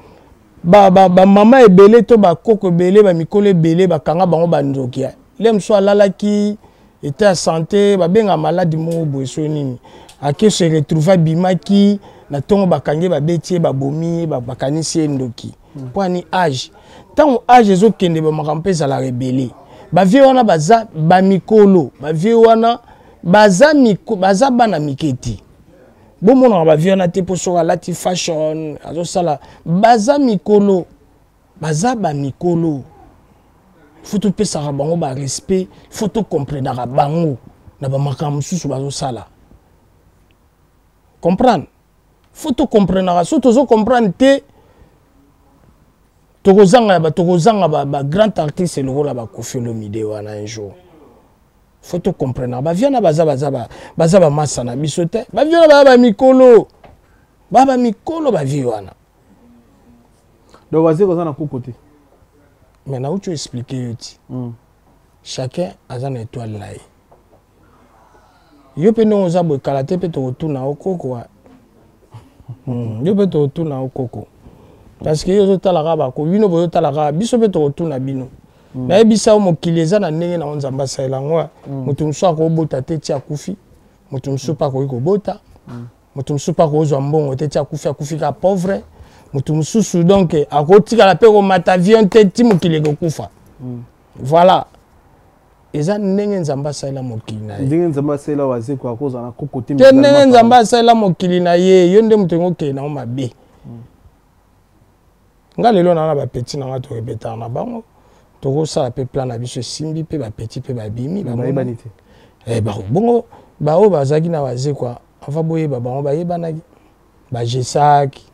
ba mama ebele to ba koko ebele, ba mikolo ebele bakanga bango ba ndoki. Le mususu alalaki état ya santé, ba benga malade moko boye so nini. Ake se retrouver abimaki na tongo bakangi ba beti ye, ba bomi ye, ba bakanisi ye ndoki. Mpo ani age, ntango age ezokende, bamakambo mpe ezalaka ebele. Bavieux wana baza bamikolo, bavieux wana baza, miko, baza bana mike te. Bomonaka bavieux wana te mpo soki alati fashion azosala, baza mikolo, baza bamikolo. Fo topesaka bango barespect, fo tocomprenaka bango na bamakambo mosusu bazosala. Comprendre, fo tocomprenaka. So tozo comprendre te, tokozanga ba tokozanga ba, ba grand artiste lokola ba Koffi Olomide wana un jour. Fo tocomprenaka bavieux na baza baza ba, baza bamasa na biso te. Bavieux na baza bamikolo, baza bamikolo bavieux wana. Donc Wazekwa aza na koko te? Mais nauti oexpliquer yo ti. Chacun aza na étoile na ye. Yo mpe ndenge oza boye, kala te mpe tokotuna yo koko. Yo mpe tokotuna yo koko, parce que yo ozotala kaka bako bino, bozotala kaka biso mpe tokotuna bino. Nayebisa yo, mokili eza na ndenge nango Nzambe asalela yango. Moto mosusu akobota te ti akufi, moto mosusu mpe akoki kobota. Moto mosusu mpe akozwa mbongo te ti akufi, akufi kaka pauvre. Moto mosusu donc akotikala mpe komata avion te ti mokili ekokufa. Voilà, eza ndenge Nzambe asalela mokili na ye. Ndenge Nzambe asalela Wazekwa, akozala na koko te? Te, ndenge Nzambe asalela mokili na ye, yo nde moto yango okende nango mabe. Nga lelo naa na bapetits na nga, torepetaka na bango, tokosala mpe plan na biso esimbi mpe bapetits mpe babimi. Bayebani te. Eh, bongo baoyo bazalaki na Wazekwa avant boyeba bango, bayebanaki, bagesaki,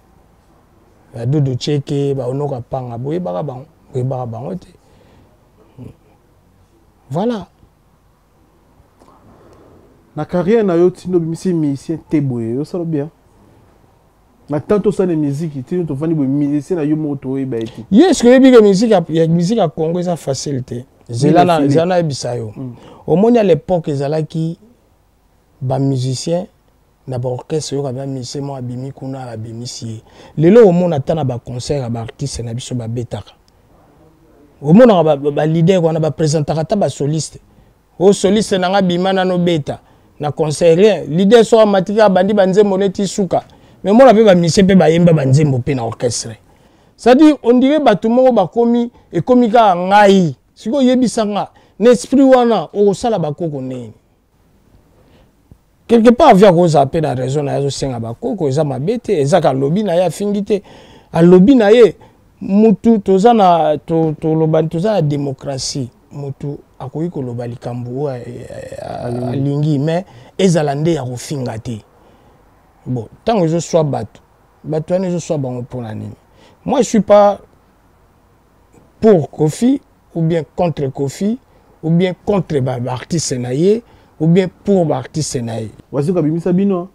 badudu cheke, baonoka panga, boyebaka bango? Boyebaka bango te. Voilà. Na carrière na yo, tino obimisi musicien te boye osala bien na temps tosala musique, tino tovandi boye, musicien na yo moko toyeba ye te? Ye, ce oyebi ke musique ya Congo eza facile te. Zela nayebisa yo. Omoni, à l'époque ezalaki bamusicien na baorchestre, oyoka ba musicien moko abimi kuna, abimisi ye. Lelo omona ata na baconcert ya baartiste na biso babetaka, omonaka baleader wana baprésentaka ata basoliste. O soliste na nga bima nano beta na concert, rien. Leader so amati kaka, bandi banzembo neti suka. Mais omona mpe bamusicien mpe bayemba banzembo mpe na orchestre. C'est-à-dire on dirait bato moko bakomi, ekomi kaka ngai. Sikoyo oyebisa nga, na esprit wana okosala bakoko ndenge? Quelque part vieux akozala mpe na raison na ye, azosenga bakoko, eza mabe te, eza ka alobi na ye, afingi te, alobi na ye. Mutu toza na toloba to, toza na démocratie, mutu akoki koloba likambo oyo alingi, mais ezala nde ya kofinga te. Bon, ntango ezoswa bato, bato wana ezoswa bango mpona nini? Moi, je suis pas pour Koffi ou bien contre Koffi ou bien contre baartiste na ye ou bien pour baartiste na ye. Wazekwa abimisa bino.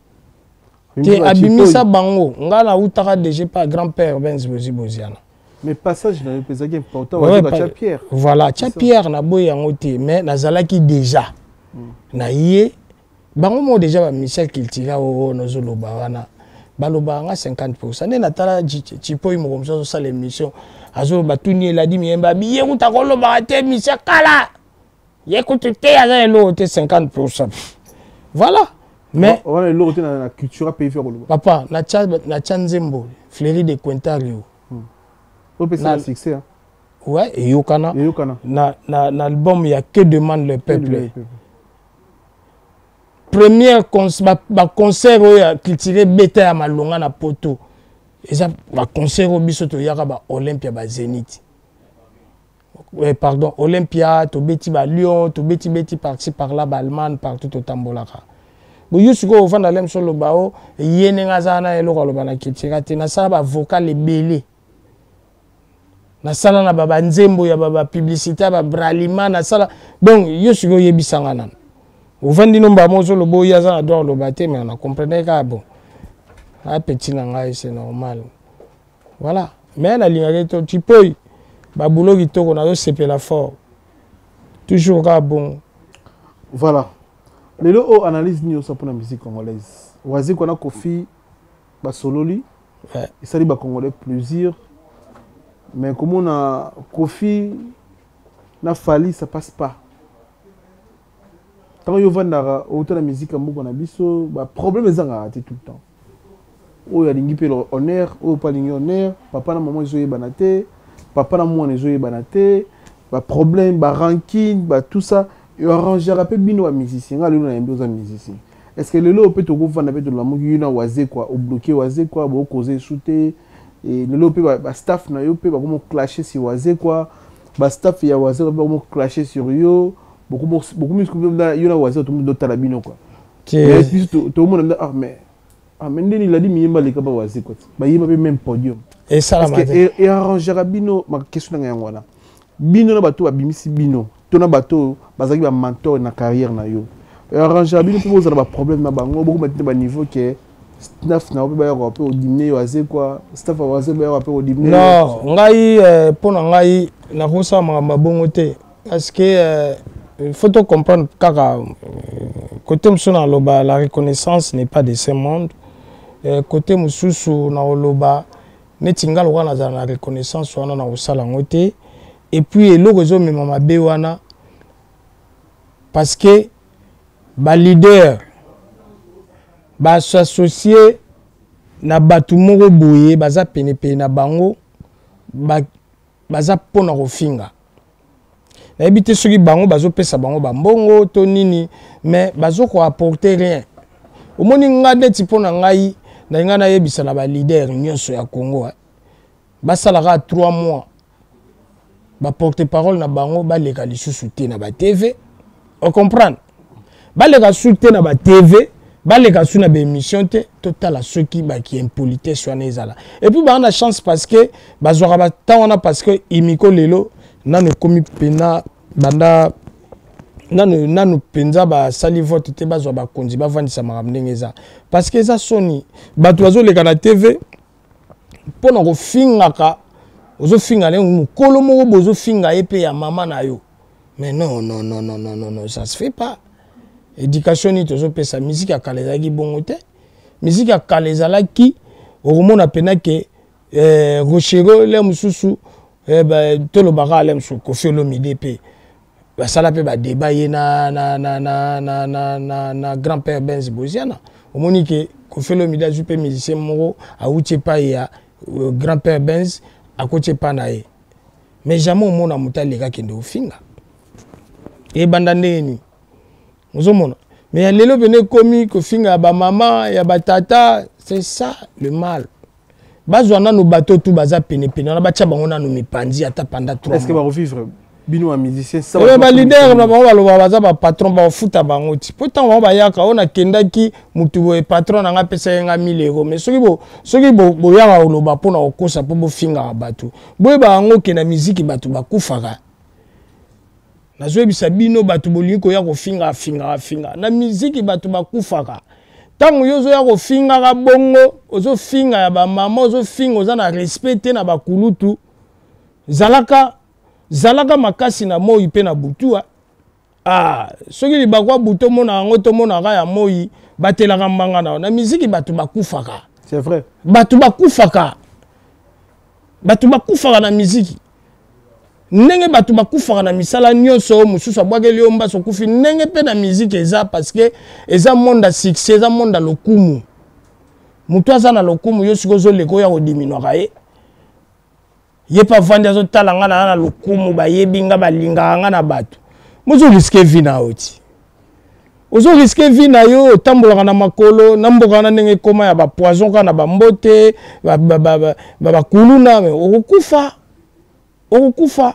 Te, abimisa bango, ngai nautaka déjà pa grand père Benz Bozi Boziana. Mais passage na yo mpe ezalaki important. Wazekwa tia pierre. Voilà, tia pierre, naboyi yango te, mais nazalaki déjà na ye. Bango moko déjà bamusicien cultura oyo nozoloba wana, balobaka nga 50. Nde natala Chipoi moko mosusu azosala émission, azoloba, tuni eladi miyembe, abi ye kuta kolobaka te, musicien kala ye kutu te, aza eloko te, 50. Voilà, mais wana eloko te na culture pays ya koloba. Papa, natya nzembo Fleury de Quintario. Opesa succès. Ouais, eyokana. Eyokana. Na album ya Que demande le peuple, première baconcert oyo ya culture beta ya malonga na poto, eza baconcert oyo biso toyaka, ba Olympia, ba Zénith, eh, pardon, Olympia, tobeti ba Lyon, tobeti beti par-ci par-là, baallemagne, partout totambolaka. Boyo sikoyo ovanda le moso oloba o ye ndenge aza na eloko aloba na culture te. Nasala bavocal ebele, nasala na banzembo ya bapublicité ya babralima, nasala. Donc yo sikoyo oyebisanga nano, ovandi no mbama ozoloba oyo aza na droit oloba te, mais na comprendre kaka. Bon, apeti na ngai, c'est normal, voilà. Mais nalingaki to Chipoi babulo kitoko, nazosepela fort, toujours kaka bongo. Voilà, lelo oyo analyse nini osa mpona musique congolaise? Wazekwa na Koffi basololi, esali bacongolais plaisir, mais komona Koffi na Fally, ça passe pas. Ntango yo ovandaka, outa na musique ya mboka na biso, baproblème ezangaka te tout le temps. Oyo alingi mpe honneur, oyo mpe alingi honneur. Papa na mama ezoyebana te, papa na mwana ezoyebana te, baproblème, barancune, ba tout ça arrangera mpe bino bamusicien. Nga lelo nayembi, oza musicien, est ce que lelo mpe tokovanda mpe tolamuki, yo na Wazekwa obloquer Wazekwa, bokoza esu te? Lelo mpe bastaff na yo mpe bakomo clasher sur Wazekwa, bastaff ya Wazekwa mpe bakomo clasher sur yo, bokomi yo na Wazekwa tomomi dotala bino quoi. Biso tomona, ah mais, ah mais ndeni Ladi Miyemba aleka ba Wazekwa te, bayemba mpe même podium. Esalama te. Earrangera bino? Question nanga yango wana. Bino na bato babimisi bino to na bato oyo bazalaki bamentor na carrière na yo, arrangera bino mpe bozala baproblème na bango, bokoma te baniveau ke staff na yo mpe bayaka mpe odimine yo Wazekwa, staff ya Wazekwa bayaka mpe odimine? Non, ngai, mpo na ngai nakosala makambo ya bongo te, parce que il faut to comprendre kaka côté mosusu naloba, la reconnaissance n'est pas de ce monde. Côté mosusu nakoloba neti nga lokola nazala na reconnaissance wana, na kosala yango te. Et puis eloko ezomema mabe wana, parce que baleader basassocie na bato moko boye baza penepene na bango, baza mpona kofinga. Nayebi te soki bango bazopesa bango bambongo to nini, mais bazokoapporter rien. Omoni, nga neti mpo na ngai, nalinga nayebisa na baleader nyonso ya Congo, eh, basalaka 3 mois, baporte parole na bango baleka lisusu te na batv. Ocomprendre? Baleka su te na batv, baleka su na baémission te. Totala soki baki impolitesse wana ezala. Et puis baa na chance, parce que bazwaka batemps wana, parce que imiko lelo nanu ekomi mpena banda nanu nanu mpenza basali vote te, bazwa bakonzi, bavandisa makambo ndenge eza, parce que eza soni, bato bazoleka na TV mpo na kofingaka. Ozofinga ndenge mokolo moko boye, ozofinga ye mpe ya mama na yo. Mais non, non, non, non, non, non, non, ça se fait pas. Éducation nini tozopesa? Musique ya kala ezalaki bongo te. Musique ya kala ezalaki, okomona mpena ke Rochereau le mosusu, tolobaka le mosusu Koffi Olomide mpe basala mpe badébat ye na grand père Benz Boziana. Omoni ke Koffi Olomide azwi mpe musicien moko awuti epai ya grand père Benz, akoti epai na ye, mais jamais omona moto aleka akende kofinga. Ebanda ndenge nini? Ozomona, mais ya lelo pene ekomi kofinga ya bamama, ya batata. C'est ça le mal. Bazwa nanu bato tu baza penepene wana, batya bango nanu mipanzi ata pendant 3. Est-ce que bakovivre, bino ba musicien? Baleader na bango balobaka baza bapatron, bakofuta bango ti mpo ntango bango bayaka oyo nakendaki motu boye, patron na nga apesaki nga 1000 euro. Mais soki boyaka koloba mpona kokosa mpo bofingaka bato, boyeba yango ke na miziki bato bakufaka. Nazoyebisa bino, bato bolingi koya kofinga afingaka finga na miziki, bato bakufaka. Ntango yo ozoya kofingaka bongo, ozofinga ya bamama, ozofinga, oza na respect te na bakulutu. Zalaka, zalaka makasi na moi mpe na butu. Ah, soki libaku ya butu omona yango, tomonaka ya moi, batelaka mbanga na yo. Na miziki bato bakufaka. C'est vrai. Bato bakufaka, bato bakufaka na miziki ndenge bato bakufaka na misala nyonso. Oyo mosusu abwakeli yo mbaso, okufi. Ndenge mpe na miziki eza, parce que eza monde ya succès, eza monde ya lokumu. Moto aza na lokumu, yo sikoyo ozoleka oyo akodiminwaka ye. Ye mpe avandi azotala nga na lokumu, bayebi nga, balingaka nga na bato. Mozorisquer vie na yo ti ozorisquer vie na yo, otambolaka na makolo na mboka wana ndenge ekóma ya bapoison kaka na bambote, bakuluna, okokufa, okokufa.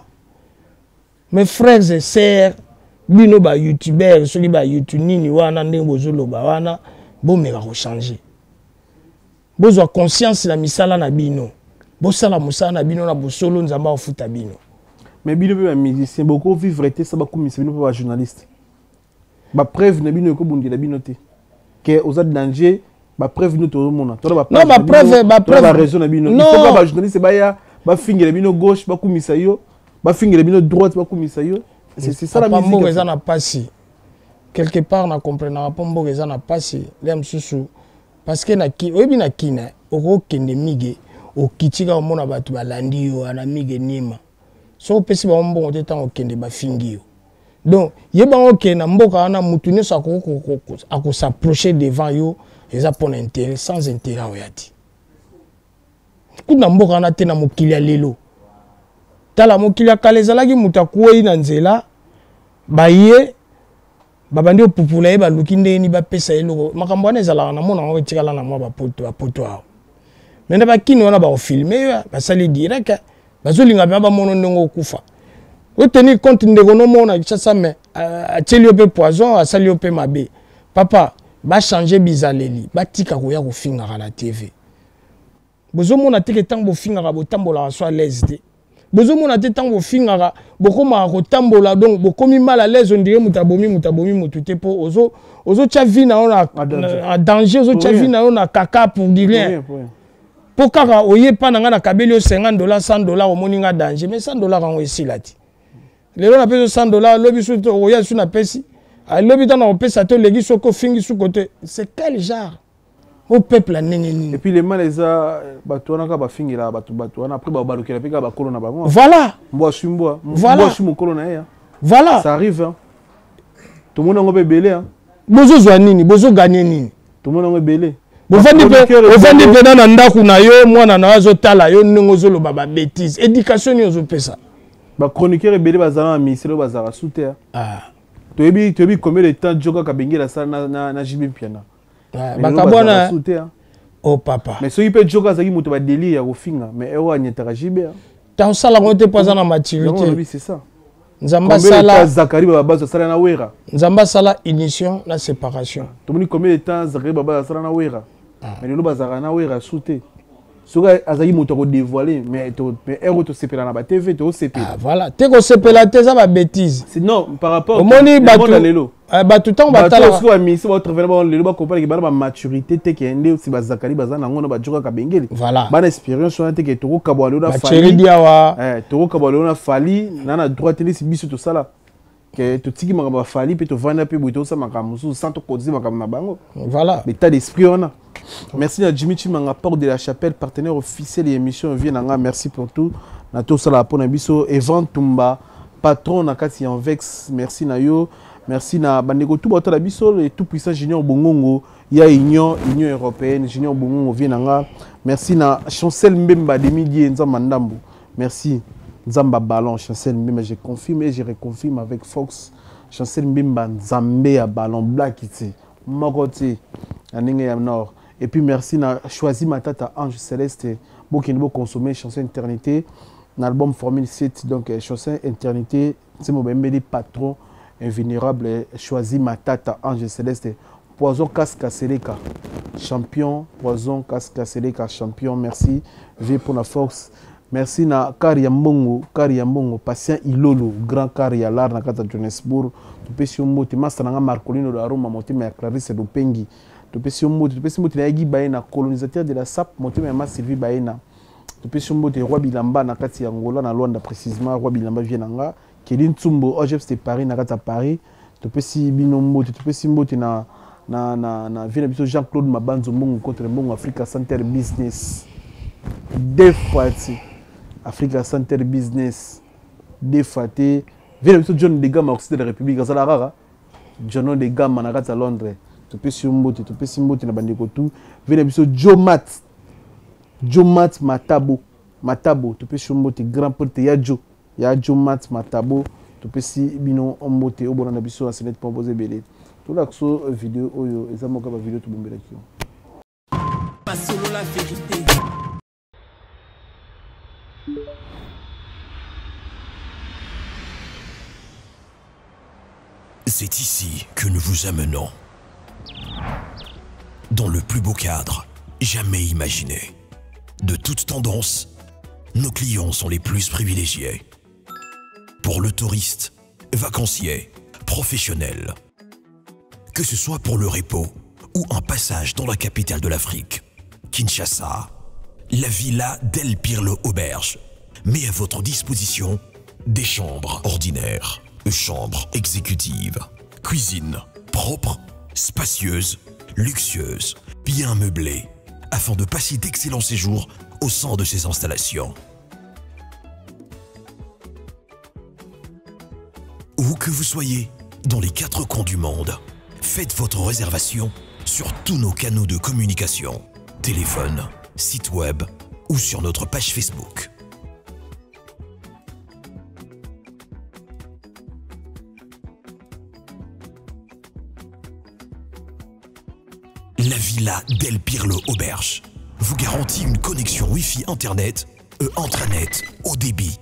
Mes frères et sœurs, bino bayoutubeur, soki bayoutube nini wana ndenge bozoloba wana, bomeka kochanger, bozwa conscience na misala na bino, bosala mosala na bino na bosolo, Nzambe akofuta bino. Mais bino mpe bamusicien, bokovivre te sa bakumisa bino mpe bajournaliste. Bapreuve na bino ekobundela bino te ke oza danger. Bapreuve bino tozomona. Non, bapreuve. Bareseau na bino, il faut ka bajournaliste baya bafingela bino gauche, bakumisa yo, bafingela bino droite, bakumisa yo. C'est ça la musique. Mboka eza na pasi quelque part, na comprenaka mpo mboka eza na pasi nde mosusu, parce que na oyebi na kina okokende mige, okiti kaka, omona bato balandi yo wana mige nima. Soki opesi bango mbongo te, ntango okende bafingi yo. Donc yeba oke na mboka wana, mutu nyonso akosapproche devant yo eza mpona intérêt. Sans intérêt, oya te. Kutu na mboka wana te, na mokili ya lelo. Tala, mokili ya kala ezalaki moto akwei na nzela, baye babandi kopupula ye, baluki ndenge nini bapesa ye eloko. Makambo wana ezalaka na mona yango etikala na mwa bapoto, bapoto awa. Me na bakini wana bakofilme yo, basali direct, bazolinga mpenza bamono ndenge okufa. Otenir compte ndeko nomona Kinshasa, me atieli yo mpe poison, asali yo mpe mabe. Papa, bachange bizaleli, batika koya kofingaka na TV. Bozomona te ke ntango bofingaka botambolaka so à l'aise te? Bozomona te ntango bofingaka bokomaka kotambola, donc bokomi mal à l'aise, ondire moto abomi moto, abomi motu te, mpo ozotya vie na yo na danger, ozotya vie na yo na kaka pour du rien, mpo kaka oye mpa na ngai, nakabeli yo 50 dollars, 100 dollars, omoni nga danger. Mais 100 dollars yango esila ti lelo. Napesi yo 100 dollars, lobi su oya su napesi, lobi ntango nakopesa te, oleki soki ofingi suko te. C'est quel genre au peuple ya ndenge nini? Et puis le mal eza bato wana kaka bafingelaka bato, bato wana après balukela mpe kaka bakolo na bango. Voilà. Mbwa aswi mbwa. Voilà. Mbwa aswi mokolo na ye. Voilà. Ça arrive, hein. Tomoni yango mpe ebele, hein. Bozozwa nini? Bozoganye nini? Tomoni yango ebele. Bovandi mpe, ovandi mpena na ndako na yo, mwana na yo azotala yo ndenge ozoloba babêtises. Éducation nini ozopesa? Bachroniqueur ebele bazala na ministère oyo bazalaka su te. Ah. Toyebi combien de temps jo kaka bengeli asala na JB Mpiana. Bakabwana o papa. Mais soki mpe joka azalaki moto badélire ya kofinga, mais oyo anyetaka JB. Ta osala yango te mpo aza na maturité. C'est ça. Nzambe asala Zakari Babazo asala na Wera. Nzambe asala unition na séparation. Tomoni combien de temps Zakari Babazo asala na Wera, mais lelo bazalaka na Wera su te. Soki azalaki moto akodévoile, mais ere oyo tosepela na batv, tosepela. Voilà, te kosepela te, eza babêtises. Non, par rapport omoni bato lelo, bato ntango batala soki bamisi baotravaille bango lelo, bakomprendre bana bamaturité te ke nde si bazakali baza nango na bajo kaka bengeli. Voilà. Bana expérience wana te ke tokokabwa lelo na Fally Diawa. Tokokabwa lelo na Fally na droit te ndesi biso tosala ke totiki makambo ya Fally mpe tovanda mpe boye, tosala makambo mosusu sans tokodise makambo na bango. Voilà. L'état d'esprit wana. Merci na Jimmy Chimanga, Porte de la Chapelle, partenaire officiel et émission vie nanga. Merci pour tout na tosala mpona biso. Evan Tumba, patron na kati ya Anvex, merci na yo. Merci na bandeko tout baotala biso, le tout puissant Junior Bongongo ya Union européenne, Junior Bongongo, vie nanga. Merci na Chancel Mbemba Demidie Nzamba Ndambo, merci Nzamba Ballon. Chancel Mbemba, je confirme et je reconfirme avec Fox, Chancel Mbemba Nzambe ya Ballon, Black te moko te na ndenge ya nord. Et puis merci na Choisi Matata Ange Céleste. Bokende boconsommer chanson Éternité na album Formule 7. Donc chanson Éternité, nzembo bayembeli patron invulnérable Choisi Matata Ange Céleste. Poison Casca Seleka champion, Poison Casca Seleka champion, merci vie pour la force. Merci na Kari ya Mbongo, Kari ya Mbongo, Patient Ilolo, grand Kari ya lar na kati ya Johannesburg, topesi yo mbote. Masa nanga Marcolino de Aroma, motema ya Clarisse Lopengi, topesi yo mbote. Topesi mbote na Yagi Baena, colonisateur de la SAP, motema ya ma Sylvie Baena, topesi yo mbote. Roi Bilamba na kati ya Angola, na Luanda précisement, Roi Bilamba, vie nanga Keli Ntsumbo OGF de Paris, na kati ya Paris, topesi bino mbote. Topesi mbote na vie na biso Jean-Claude Mabanzo Mbongo contre Mbongo, Africa Center Business, deux fois ti Africa Center Business, deux fois te. Vie na biso John de Gama, Occident de la République, azala kaka John de Gama na kati ya Londres, topesi yo mbote. Topesi mbote na bandeko tu. Vie na biso Jomat, Jomat Matabo, Matabo, topesi yo mbote. Grand prêtre ya Jo, ya Jomat Matabo, topesi bino mbote. Oyo bolanda biso na senet mpo boza ebele. Tolakisa video oyo eza moko ya bavideo tobombelaki yo. Masolo la vérité. C'est ici que nous vous amenons. Dans le plus beau cadre jamais imaginé. De toute tendance, nos clients sont les plus privilégiés. Pour le touriste, vacancier, professionnel. Que ce soit pour le repos ou un passage dans la capitale de l'Afrique, Kinshasa, la Villa Del Pirlo Auberge met à votre disposition des chambres ordinaires, chambres exécutives, cuisine propre, spacieuse, luxueuse, bien meublée, afin de passer d'excellents séjours au sein de ces installations. Où que vous soyez, dans les quatre coins du monde, faites votre réservation sur tous nos canaux de communication. Téléphone, site web. ou sur notre page Facebook. La Villa Del Pirlo Auberge vous garantit une connexion Wi-Fi Internet et intranet haut débit.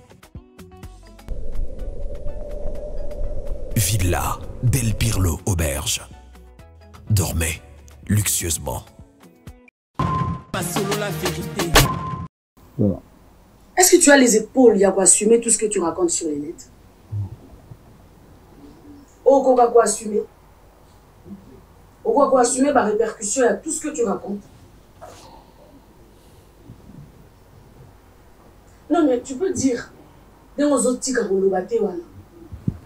Villa Del Pirlo Auberge. Dormez luxueusement. La vérité. Voilà. Est-ce que tu as les épaules ya assumer tout ce que tu racontes sur les net? Okoka ko assumer. Okoka ko assumer ba répercussions ya tout ce que tu racontes. Non mais tu peux dire ndenge ozotika koloba te wana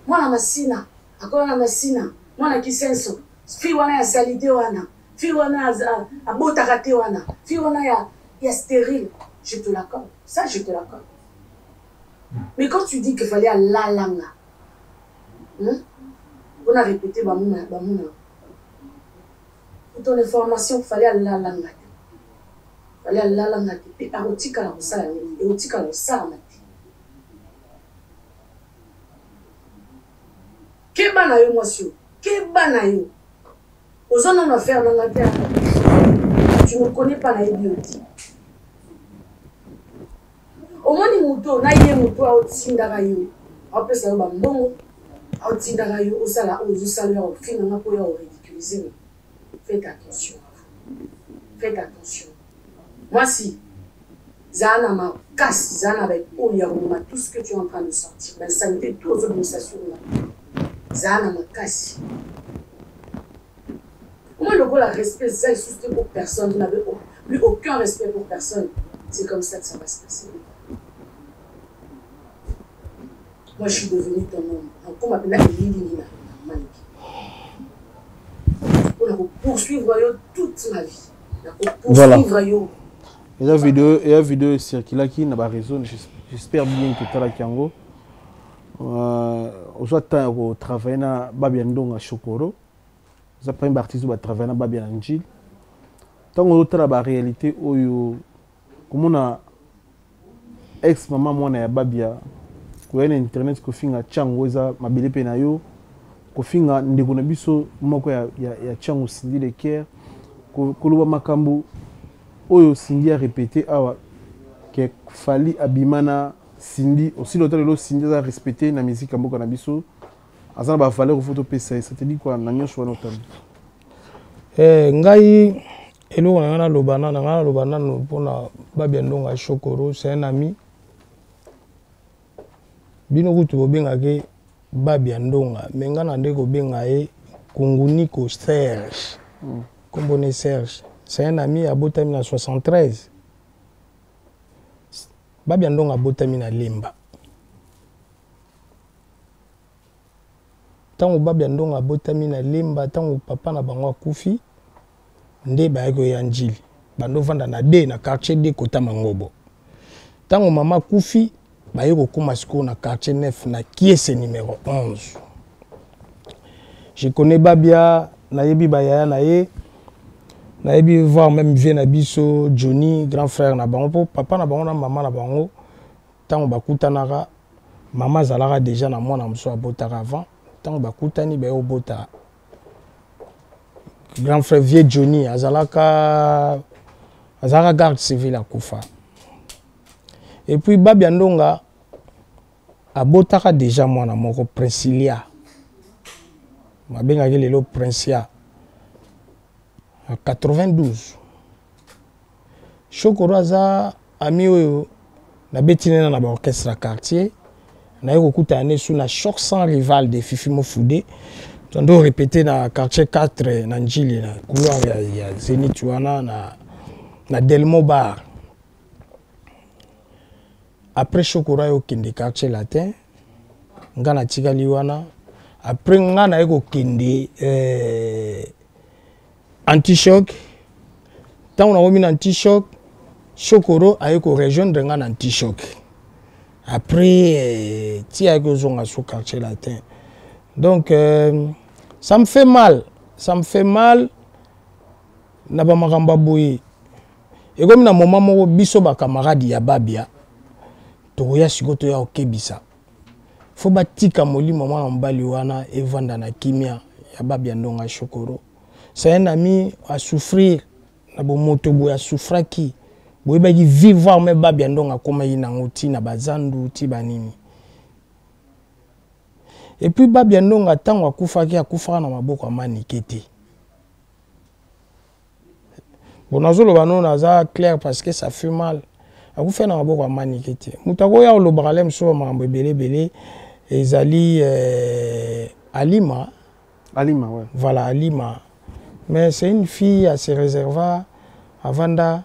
mwana masina akola na masina mwana kisenso fille wana ya salite wana fille wana abotaka te wana fille wana ya, ya stérile je te l'accorde ça je te l'accorde mais quand tu dis que fallait alalanga hein? mpona répéter bamuna bamuna pour ton information fallait alalanga te fallait alalanga te mpe akotikala kosala nini ekotikala kosalama te keba na yo mwasi oyo keba na yo oza nano affaire na nga te tu ne connais pas nayebi yo te omoni moto na ye moto aotindaka yo aopesa yo bambongo aotindaka yo osala oyo ozosala ya kofinga nga mpo ya oridiculize nga faites attention faites attention mwasi zala na makasi zala na baepole ya komema tout ce que tu es en train de sortir bainsanité tout ozobimisa sur nga zala na makasi omoi lokola respect eza lisusu te pour personne vous n'avez plus aucun respect pour personne c'est comme ça que ça va se passer moi je suis devenu ton homme nakoma mpenza elilingi na maniki mpona kopoursuivre yo toute ma vie nakopoursuivre yo eza video eza video ecirculaki na baréseau j'espère bien que otalaki yango euh, ozwa temps ya kotravaille na babia ndonga chokoro oza parmi baartiste oyo batravaille na babia na njili ntango ozotala baréalité oyo komona ex mama mwana ya babia koya na internet kofinga chango eza mabele mpe na yo kofinga ndeko na biso moko ya, ya, ya chango Cindy Le Caire koloba makambo oyo Cindy a répété awa ke Fally abima na Cindy osili ota lelo Cindy aza respecté na musique ya mboka na biso aza na ba valeur faut topesa ye ça te dit quoi na nyonso wana otali eh, ngai eloko na ngai naloba na ngai naloba nano mpona babia ndonga shokoro c'est un ami bino kutu bobengaki babia ndonga me ngai na nde kobenga ye kunguniko serge nkombo mm. ne serge c'est un ami abotami na 73 babia ndonga abotami na lemba Ntango Babia Ndonga abotami na Lemba, ntango papa na bango akufi, nde bayaki koya Ndjili. Bando vanda na D, na quartier D, kota Mangobo. Ntango mama akufi, baye kokoma sikoyo na quartier 9 na Kiese numero 11. Je connais Babia, nayebi bayaya na ye, nayebi voir même vieux na biso Johnny, grand frère na bango, po papa na bango na mama na bango ntango bakutanaka mama azalaka deja na mwana mosusu abotaka avant ntango bakutani baye kobota grand frère vieux johnny azalaka azalaka garde civile akufa et puis babia ndonga abotaka deja mwana moko princilia babengaki lelo princia 92 Shokoro aza ami oyo nabeti nena na baorchestre ya quartier naye kokutana ne su na choc sans rival de Fifi Mofude tondo répété na quartier 4 na Njili na couloir ya, ya Zenith wana na, na Delmo Bar après Shokoro aye kokende quartier latin nga natikali wana après nga naye kokende eh, anti-choc ntango nakomi na anti-choc shokoro aye korejoindre nga na anti-choc après eh, ti ayaki kozonga sur quartier latin donc euh, ça me fait mal ça me fait mal na bamakambo ya boye. Ekomi na moment moko biso ba camarade ya Babia tokoya sikoyo toya kokebisa. Faut batika molimo mwana mobali wana evanda na kimia ya Babia Ndonga Shokoro. C'est un ami à souffrir na bomoto boye asouffraki boyebaki vie voire même Babia Ndonga akomaki nango ti na bazandu ti banini. Et puis Babia Ndonga ntango akufaki akufaka na maboko ya Manike te. Bon nazoloba no naza clair parce que ça fait mal. Akufa na maboko ya Manike te. Moto akoya kolobaka le mosusu makambo ebele ebele ezali euh, Alima. Alima, ouais. Voilà, Alima. Mais c'est une fille à se réserva avanda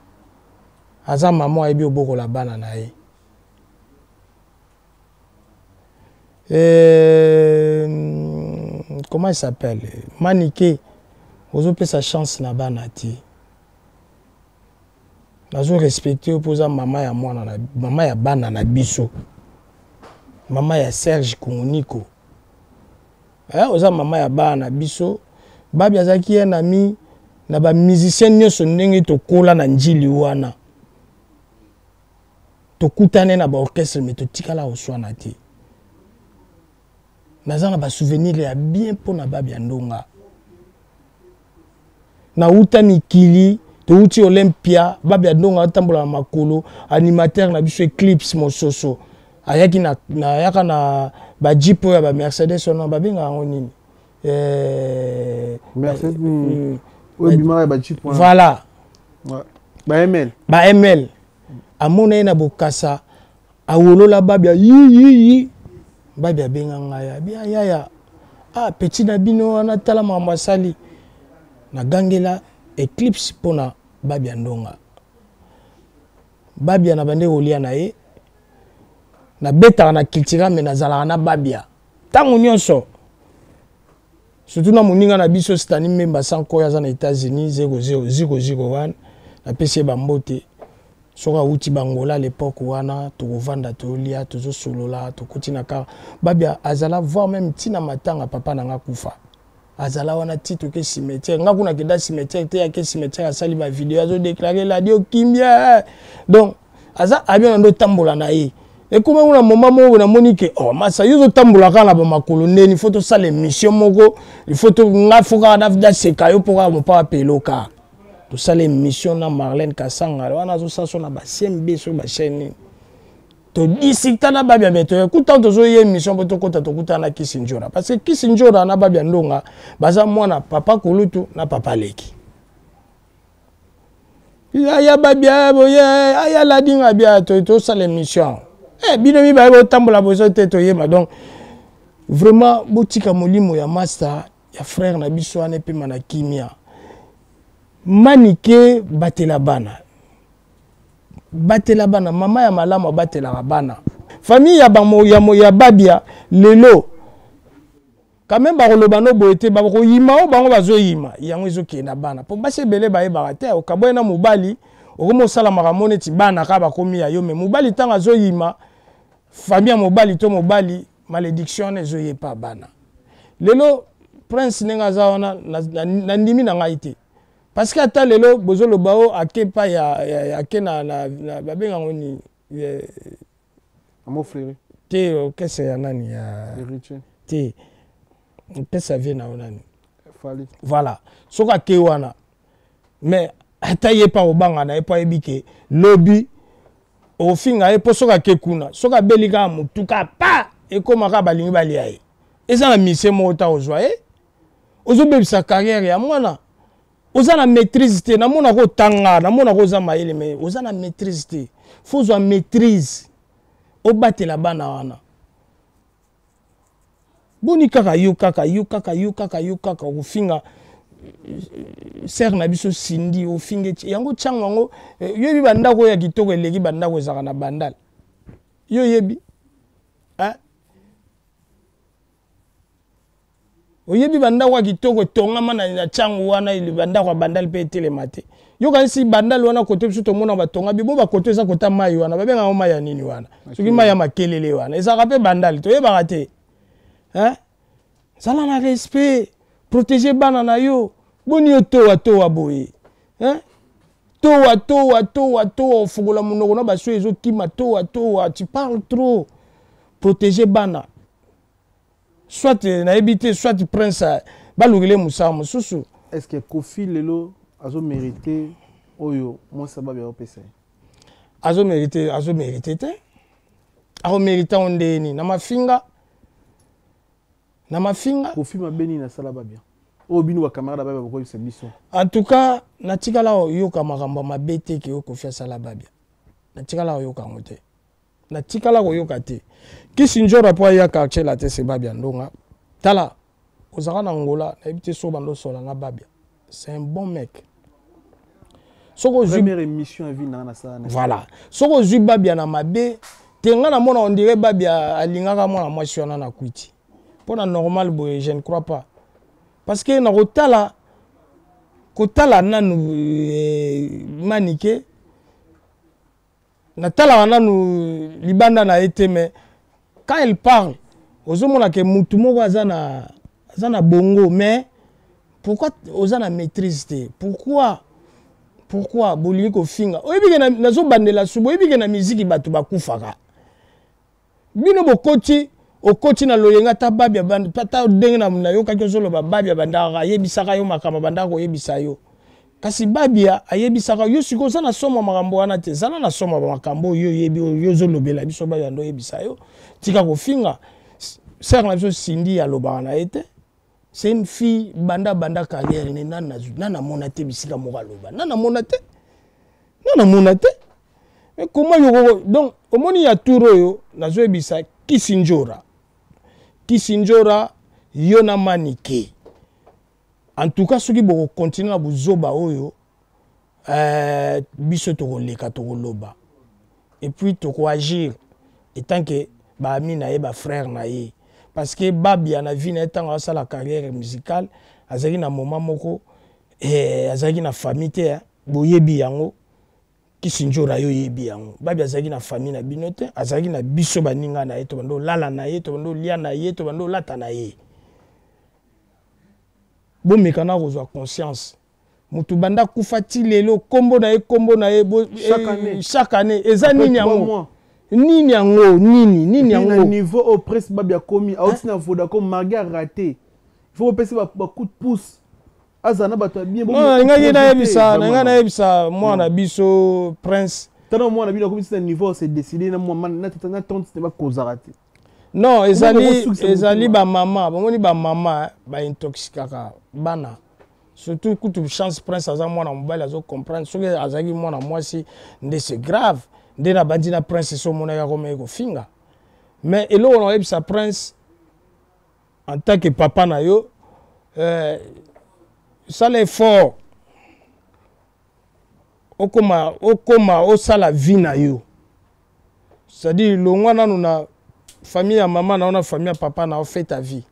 aza maman ayebi obokola bana na ye. Euh, comment il s'appelle Manike ozopesa chance na bana te nazo respecte yo mpo oza mama ya mwana na mama ya bana na biso mama ya Serge Kunguniko eh, oza mama ya bana na biso babi azalaki ye nami na bamusicien nyonso ndenge tokola na njili wana tokutane na baorchestre me totikala koswana te naza na basouvenir ya bien mpo na babi ya ndonga nauta mikili touti olympia babi ya ndonga atambola na makolo animateur na biso eclipse mososo ayaki na, na, ayaka na bajeep oyo ya bamercedes wana babengaka yango nini eh, Mercedes eh, oyo ebimaka ya bajeep wana voilà ba ml ba ml amona ye na bokasa awolola babia yiyiyi babi abenga ngai abi ayaya ah petit na bino wana tala makambo asali nagangela eclipse mpo na babia ndonga babia na bande kolia na ye nabetaka na cultura me nazalaka na babia ntango nyonso surtout na moninga na biso stani mbemba sankoyo aza na états-unis 0001 napesi ye bambote soki awuti bangola l'époque wana tokovanda tolia tozosolola tokoti na kar babia azala voir meme ntina matanga papa na nga kufa azala wana ti toke cimetière nga kuna kenda cimetière te ake cimetière asali bavideo azodeklare ladi okimbia donc aza avion na ndo otambola na ye ekoma kuna moma moko namoni ke oh masa yo ozotambola kaka na bamakolo ndeni fo tosala émission moko ifo nga fo kaka naseka yo mpo kaka mopa apelo kaka tosala émission na marlène kasanga wana azosala so na ba cmb soki bachaine nini todisikta na babia me toye kuta tozoye émission mpo tokɔta tokutana na kisi njora parce que kisi njora na babia ndonga baza mwana papa kulutu na papa leki aya babia boye aya ladinga bia tosala émission eh, bino mibale botambola bozo te toyeba donc vraiment botika molimo ya master ya frère na biso wana epema na kimia manike batela bana batela bana mama ya malamu abatelaka bana famille ya, bamo, ya, ya babia lelo quand même bakoloba no boye te bakoyima oyo bango bazoyima yango ezokende na bana mpo basi ebele bayebaka te okabwani na mobali okomi osala makambo neti bana kaka bakomi ya yo me mobali ntango azoyima famille ya mobali to mobali malédiction wana ezoyepa bana lelo prince ndenge aza wana nandimi na ngai te parce que ata lelo bozoloba o ake pa ya, ya, ake na, na, na babengango nini Amofleri. Te orchestre ya nani ya Héritier. Te orchestre ya vie na yo nani? Fally. Voilà. Soki ake wana mais ata ye pa kobanga na ye mpo ayebi ke lobi ofinga ye mpo soki ake kuna soki abeli kaka motu kaka pa ekóma kaka balingi balia ye eza na misie moko ta ozwa ye ozobebisa carrière ya mwana oza na maîtrise te namonaka otanga namonaka oza mayele me oza na maîtrise te fo ozwa maîtrise obatela bana wana boni kaka yo kaka yo kaka yo kaka yo kaka okofinga sere na biso sindi ofinge yango ntango yango eh, yo yebi bandako oyo ya kitoko eleki bandako ezalaka na bandal yo oyebi eh? oyebi bandako ya kitoko etongama na, na cangu wana bandako ya bandal mpe etelema te yokanisi bandal wana kote biso tomona batonga bibo bakoto eza kota mai wana babengaka mai ya nini wana soki mai ya makelele wana ezalaka mpe bandal toyebaka te eh? zala na respect protege bana na yo boni yo towa towa boye eh? Towa towa towa towa, ofungola monoko na baso ezokima towa towa, tu parles trop. Protéger bana. Soit nayebi te, soit prince balukele mosala mosusu. Est-ce que Koffi lelo azo mérité oyo mwasi Babia opesa ye? Azo mérité, azo mérité te. Ako mérité ngo ndeni na mafinga. Na mafinga. Koffi mabe nini asala Babia? Oyo bino ba camarade Babia bokoyebisa biso. En tout cas, natikala oyoka makambo ya mabe te ke oyo Koffi asala Babia. Natikala oyoka yango te. Natikala koyoka te. Kisi Njora po aya quartier la te se Babia ndonga. Tala, ozaka na Angola, nayebi te so bando sola nga Babia. C'est un bon mec. Soko ozwi première émission ya vie na na sala. Voilà. Soko ozwi Babia na mabe, te nga na mona on dirait Babia alingaka mwana mwasi wana na kwiti. Pona normal boye, je ne crois pas. Parce que na kotala kotala nanu Manike natalaka nanu libanda na ye te, mais quand elle parle ozomona ke mutu moko aza na bongo, mais pourquoi oza na maîtrise te? Pourquoi? Pourquoi bolingi kofinga? Oyebi ke nazobandela su, boyebi ke na miziki bato bakufaka. Bino bokoti, okoti na loyenga ta Babia band, ta ndenge na nayokaki ozoloba Babia bandaka ayebisaka yo makambo bandaka koyebisa yo. Kasi Babia ayebisaka yo sikoyo oza na somo makambo wana te, zala na somo makambo oyo oyebi, oyo ozolobela biso Babia ndo oyebisa yo. Tika kofinga. Sœur na biso Cindy alobaka na ye te. C'est une fille banda banda carrière ne nana nana mona te bisika moko aloba. Nana mona te. Nana mona te. Mais comment yoko donc omoni ya tour oyo nazoyebisa Kisinjora. Kisinjora yo na Manike. En tout cas soki boko continuer na buzoba oyo biso tokoleka tokoloba et puis toko agir en tant que ba amis na ye ba frères na ye, parce que Babia na vie na ye tango asala carrière musicale azalaki na moment moko azalaki na famille te, hein, boyebi yango Kisinjora yo yebi yango. Babia azalaki na famille na bino te, azalaki na biso baninga na ye, to bando lala na ye, to bando lia na ye, to bando lata na ye. Bomeka na kozwa conscience. Mutu banda kufa ti lelo kombo na ye, kombo na ye, bo, Chaque année. chaque année. Eza Après nini trois yango? mois. Nini yango? Nini? Nini Et puis, na yango? niveau au presse Babia komi, a aussi Hein? na Vodacom marqué a raté. Il faut passer ba coup de pouce. Azana bato ya bien, Non, bo nangaki profiter, nayebisa, vraiment. nangaki nayebisa mwana Non. biso Prince. Tana mwana bino akomi na niveau c'est décidé na mwana na tata na tante ne ba kozaka te. Non, Comment boko succès ezali motu ba mama, bomoni ba mama ba intoxikaka bana. Surtout kutu chance Prince aza mwana mobali azo comprendre, soki azalaki mwana mwasi nde c'est grave. Nde na bandi na Prince so monaka akoma kofinga. Mais eloko na oyebisa Prince en tant que papa na yo, sala effort okoma osala vie na yo. C'est-à-dire longwa nanu na famille ya mama na yo na famille ya papa na yo, fais ta vie.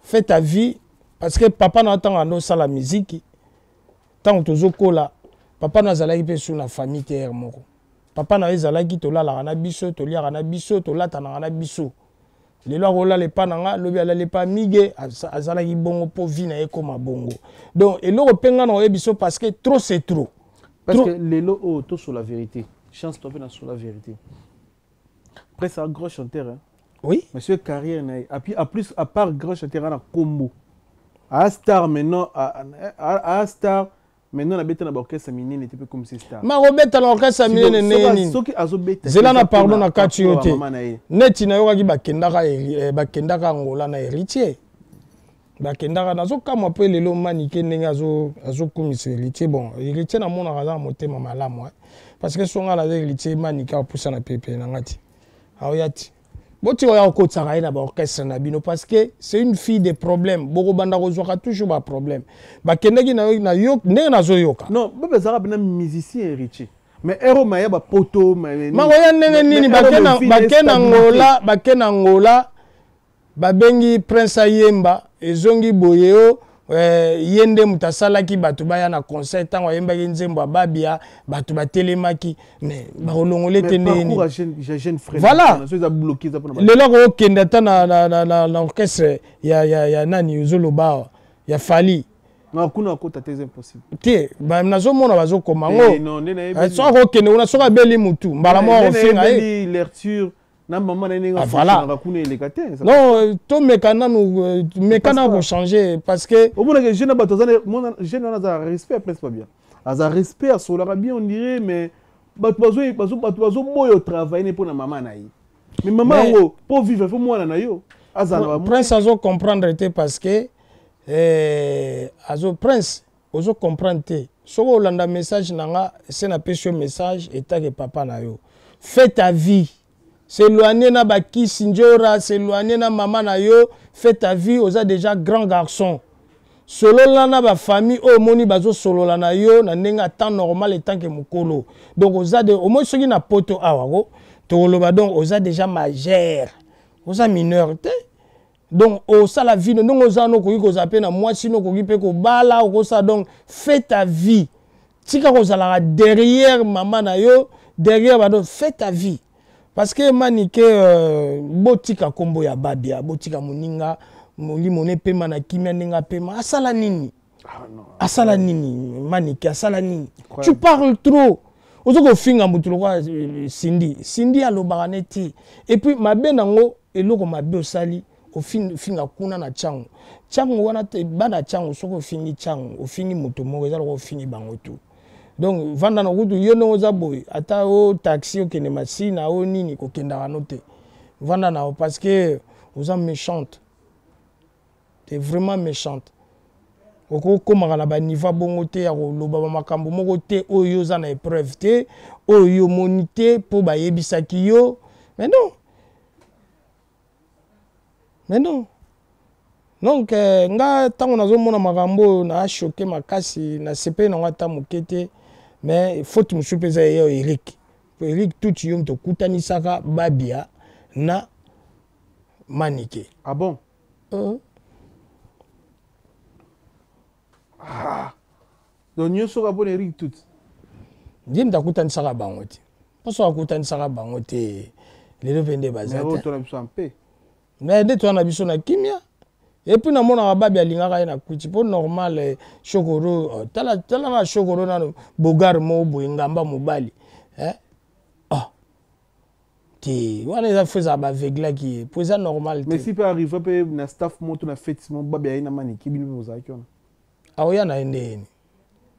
Fais ta vie parce que papa na yo ntango ando osala musique, ntango tozokola, papa na yo azalaki mpe su na famille te heure moko. Papa na yo ezalaki tolalaka na biso, toliaka na biso, tolatanaka na biso. Lelo akolala epa na nga, lobi alali epa Mige, azalaki bongo po vie na ye ekoma bongo. Donc eloko mpe nga na oyebi biso parce que trop c'est trop. Parce Trop. que lelo oyo to sur la vérité. Chance toi mpe na sur la vérité. Après c'est un grand chanteur, hein. Oui. Monsieur carrière na ye. Et puis, en plus, à part grand chanteur, na combo. À star maintenant, à star maintenant, na beta na orchestre minene était peu comme c'est star. Ma robeta na orchestre Sinon, minene nini? soki azo beta, Zela na eza pardon mpona na kati yo te. mama na ye. Neti na yokaki bakendaka bakendaka Angola na héritier. Bakendaka nazokamwa pe lelo Manike ndenge azokumisa héritier. Bon, héritier na monaka aza na motema malamu, hein. Parce que songa na héritier Manike apusa na pepe na ngati. Aoya ti. Boti oya okotisaka ye na ba orchestre na bino parce que c'est une fille de problème. Boko banda kozwaka toujours ba problème. Bakendaki na yo, na yo, ndenge nazoyoka. Non, bobe ezalaka pena musicien héritier. Mais ero maya ba poto, ma, ma, Ma oya ndenge mais nini, ero bakena, me vie bakena stabilité. Angola, bakena Angola, babengi Prince Ayemba, ezongi boye o, ye nde moto asalaki bato baya na concert ntango ayembaki nzembo ya Babia, bato batelemaki, mais bakolongola ete Mais ndenge nini? parcours ya jeune, ya jeune frère, Voilà. na so eza bloqué, eza mpona ba- Lelo akokende ata na orchestre ya nani ozoloba awa, ya Fally. Non, kuna akota te, eza impossible. Te, nazomona bazokoma yango. Eh, soki akokende kuna, soki abeli mutu mbala moko akofinga ye. Lecture na mama na ye ndenge ah, voilà. Kuna eleka te. Non, tomeka nanu, euh, meka na kochange parce que omonaka jeune na bato, aza jeune wana, aza respect, presque pas bien, aza respect, asolaka bien, on dirait, mais bato bazoboya otravaille ne mpo na mama na ye. Mais mama yango, mpo vivre, fo mwana na yo azala. Prince azo comprendre te parce que eh, azo, Prince ozo comprendre te. Soki olanda message na nga, se napesi yo message etake papa na yo: fais ta vie, s'éloigner na bakisi njora, s'éloigner na mama na yo, fais ta vie. Oza déjà grand garçon, solola na bafamille oyo omoni bazosolola na yo na ndenge ya temps normal etanke mokolo. Donc oza de omoni soki na poto awa ko tokoloba, donc oza déjà majeur, oza mineur te. Donc osala vie ndenge oza wana, okoki kozala mpe na mwasi no, okoki mpe kobala, okosala. Donc fais ta vie, tika kozalaka derrière mama na yo, derrière bado. Fais ta vie parce que Manike, botika nkombo ya Babia, botika moninga molimo ne epema na kimia. Ndenge apema, asala nini? Ah, asala nini? Manike asala nini? Tu parles trop, ozo kofinga motu lokola euh, Cindy. Cindy alobaka neti, et puis mabe nango, eloko mabe osali, ofinga kuna na ntiango, ntiango wana te, bana ntiango. Soki ofingi ntiango, ofingi moto moko, eza lokola ofingi bango tu. Donc vanda na kutu yo ndenge oza boye, ata o taxi okende Masina o nini, kokendaka no te, vanda na yo parce que oza méchante, t'es vraiment méchante. Okokomaka na baniveau bongo te ya koloba bamakambo moko te oyo yo oza na épreuve te, oyo yo omoni te mpo bayebisaki yo. Mais non, mais non. Donc eh, nga ntango nazomona makambo oyo, naa choqué makasi, nasepeli nango ata moke te. Mais faute mosusu mpe eza eyo Eric, Eric Tuti, yo moto okutanisaka Babia na Manike. Ah bon? Ah. Donc nyonso kaka mpona Eric Tuti? Ye moto akutanisaka bango te, mposo akutanisaka bango te, lelo mpe nde baza te. Biso mpe. Mais nde toza na biso na kimia. Et puis namonaka Babi alingaka ye na kwiti mpo normal, eh, Shokoro, oh, tala tala na Shokoro nano bogar moko boye, ngamba mobali, eh? Oh. Te, wana eza fo ezala baveglaki ye mpo eza normal te. Mais si mpe arrive mpe na staff moto na fete mo Babi aye na Maniki, bino mpe bozalaki wana? Aoya na ye ndeni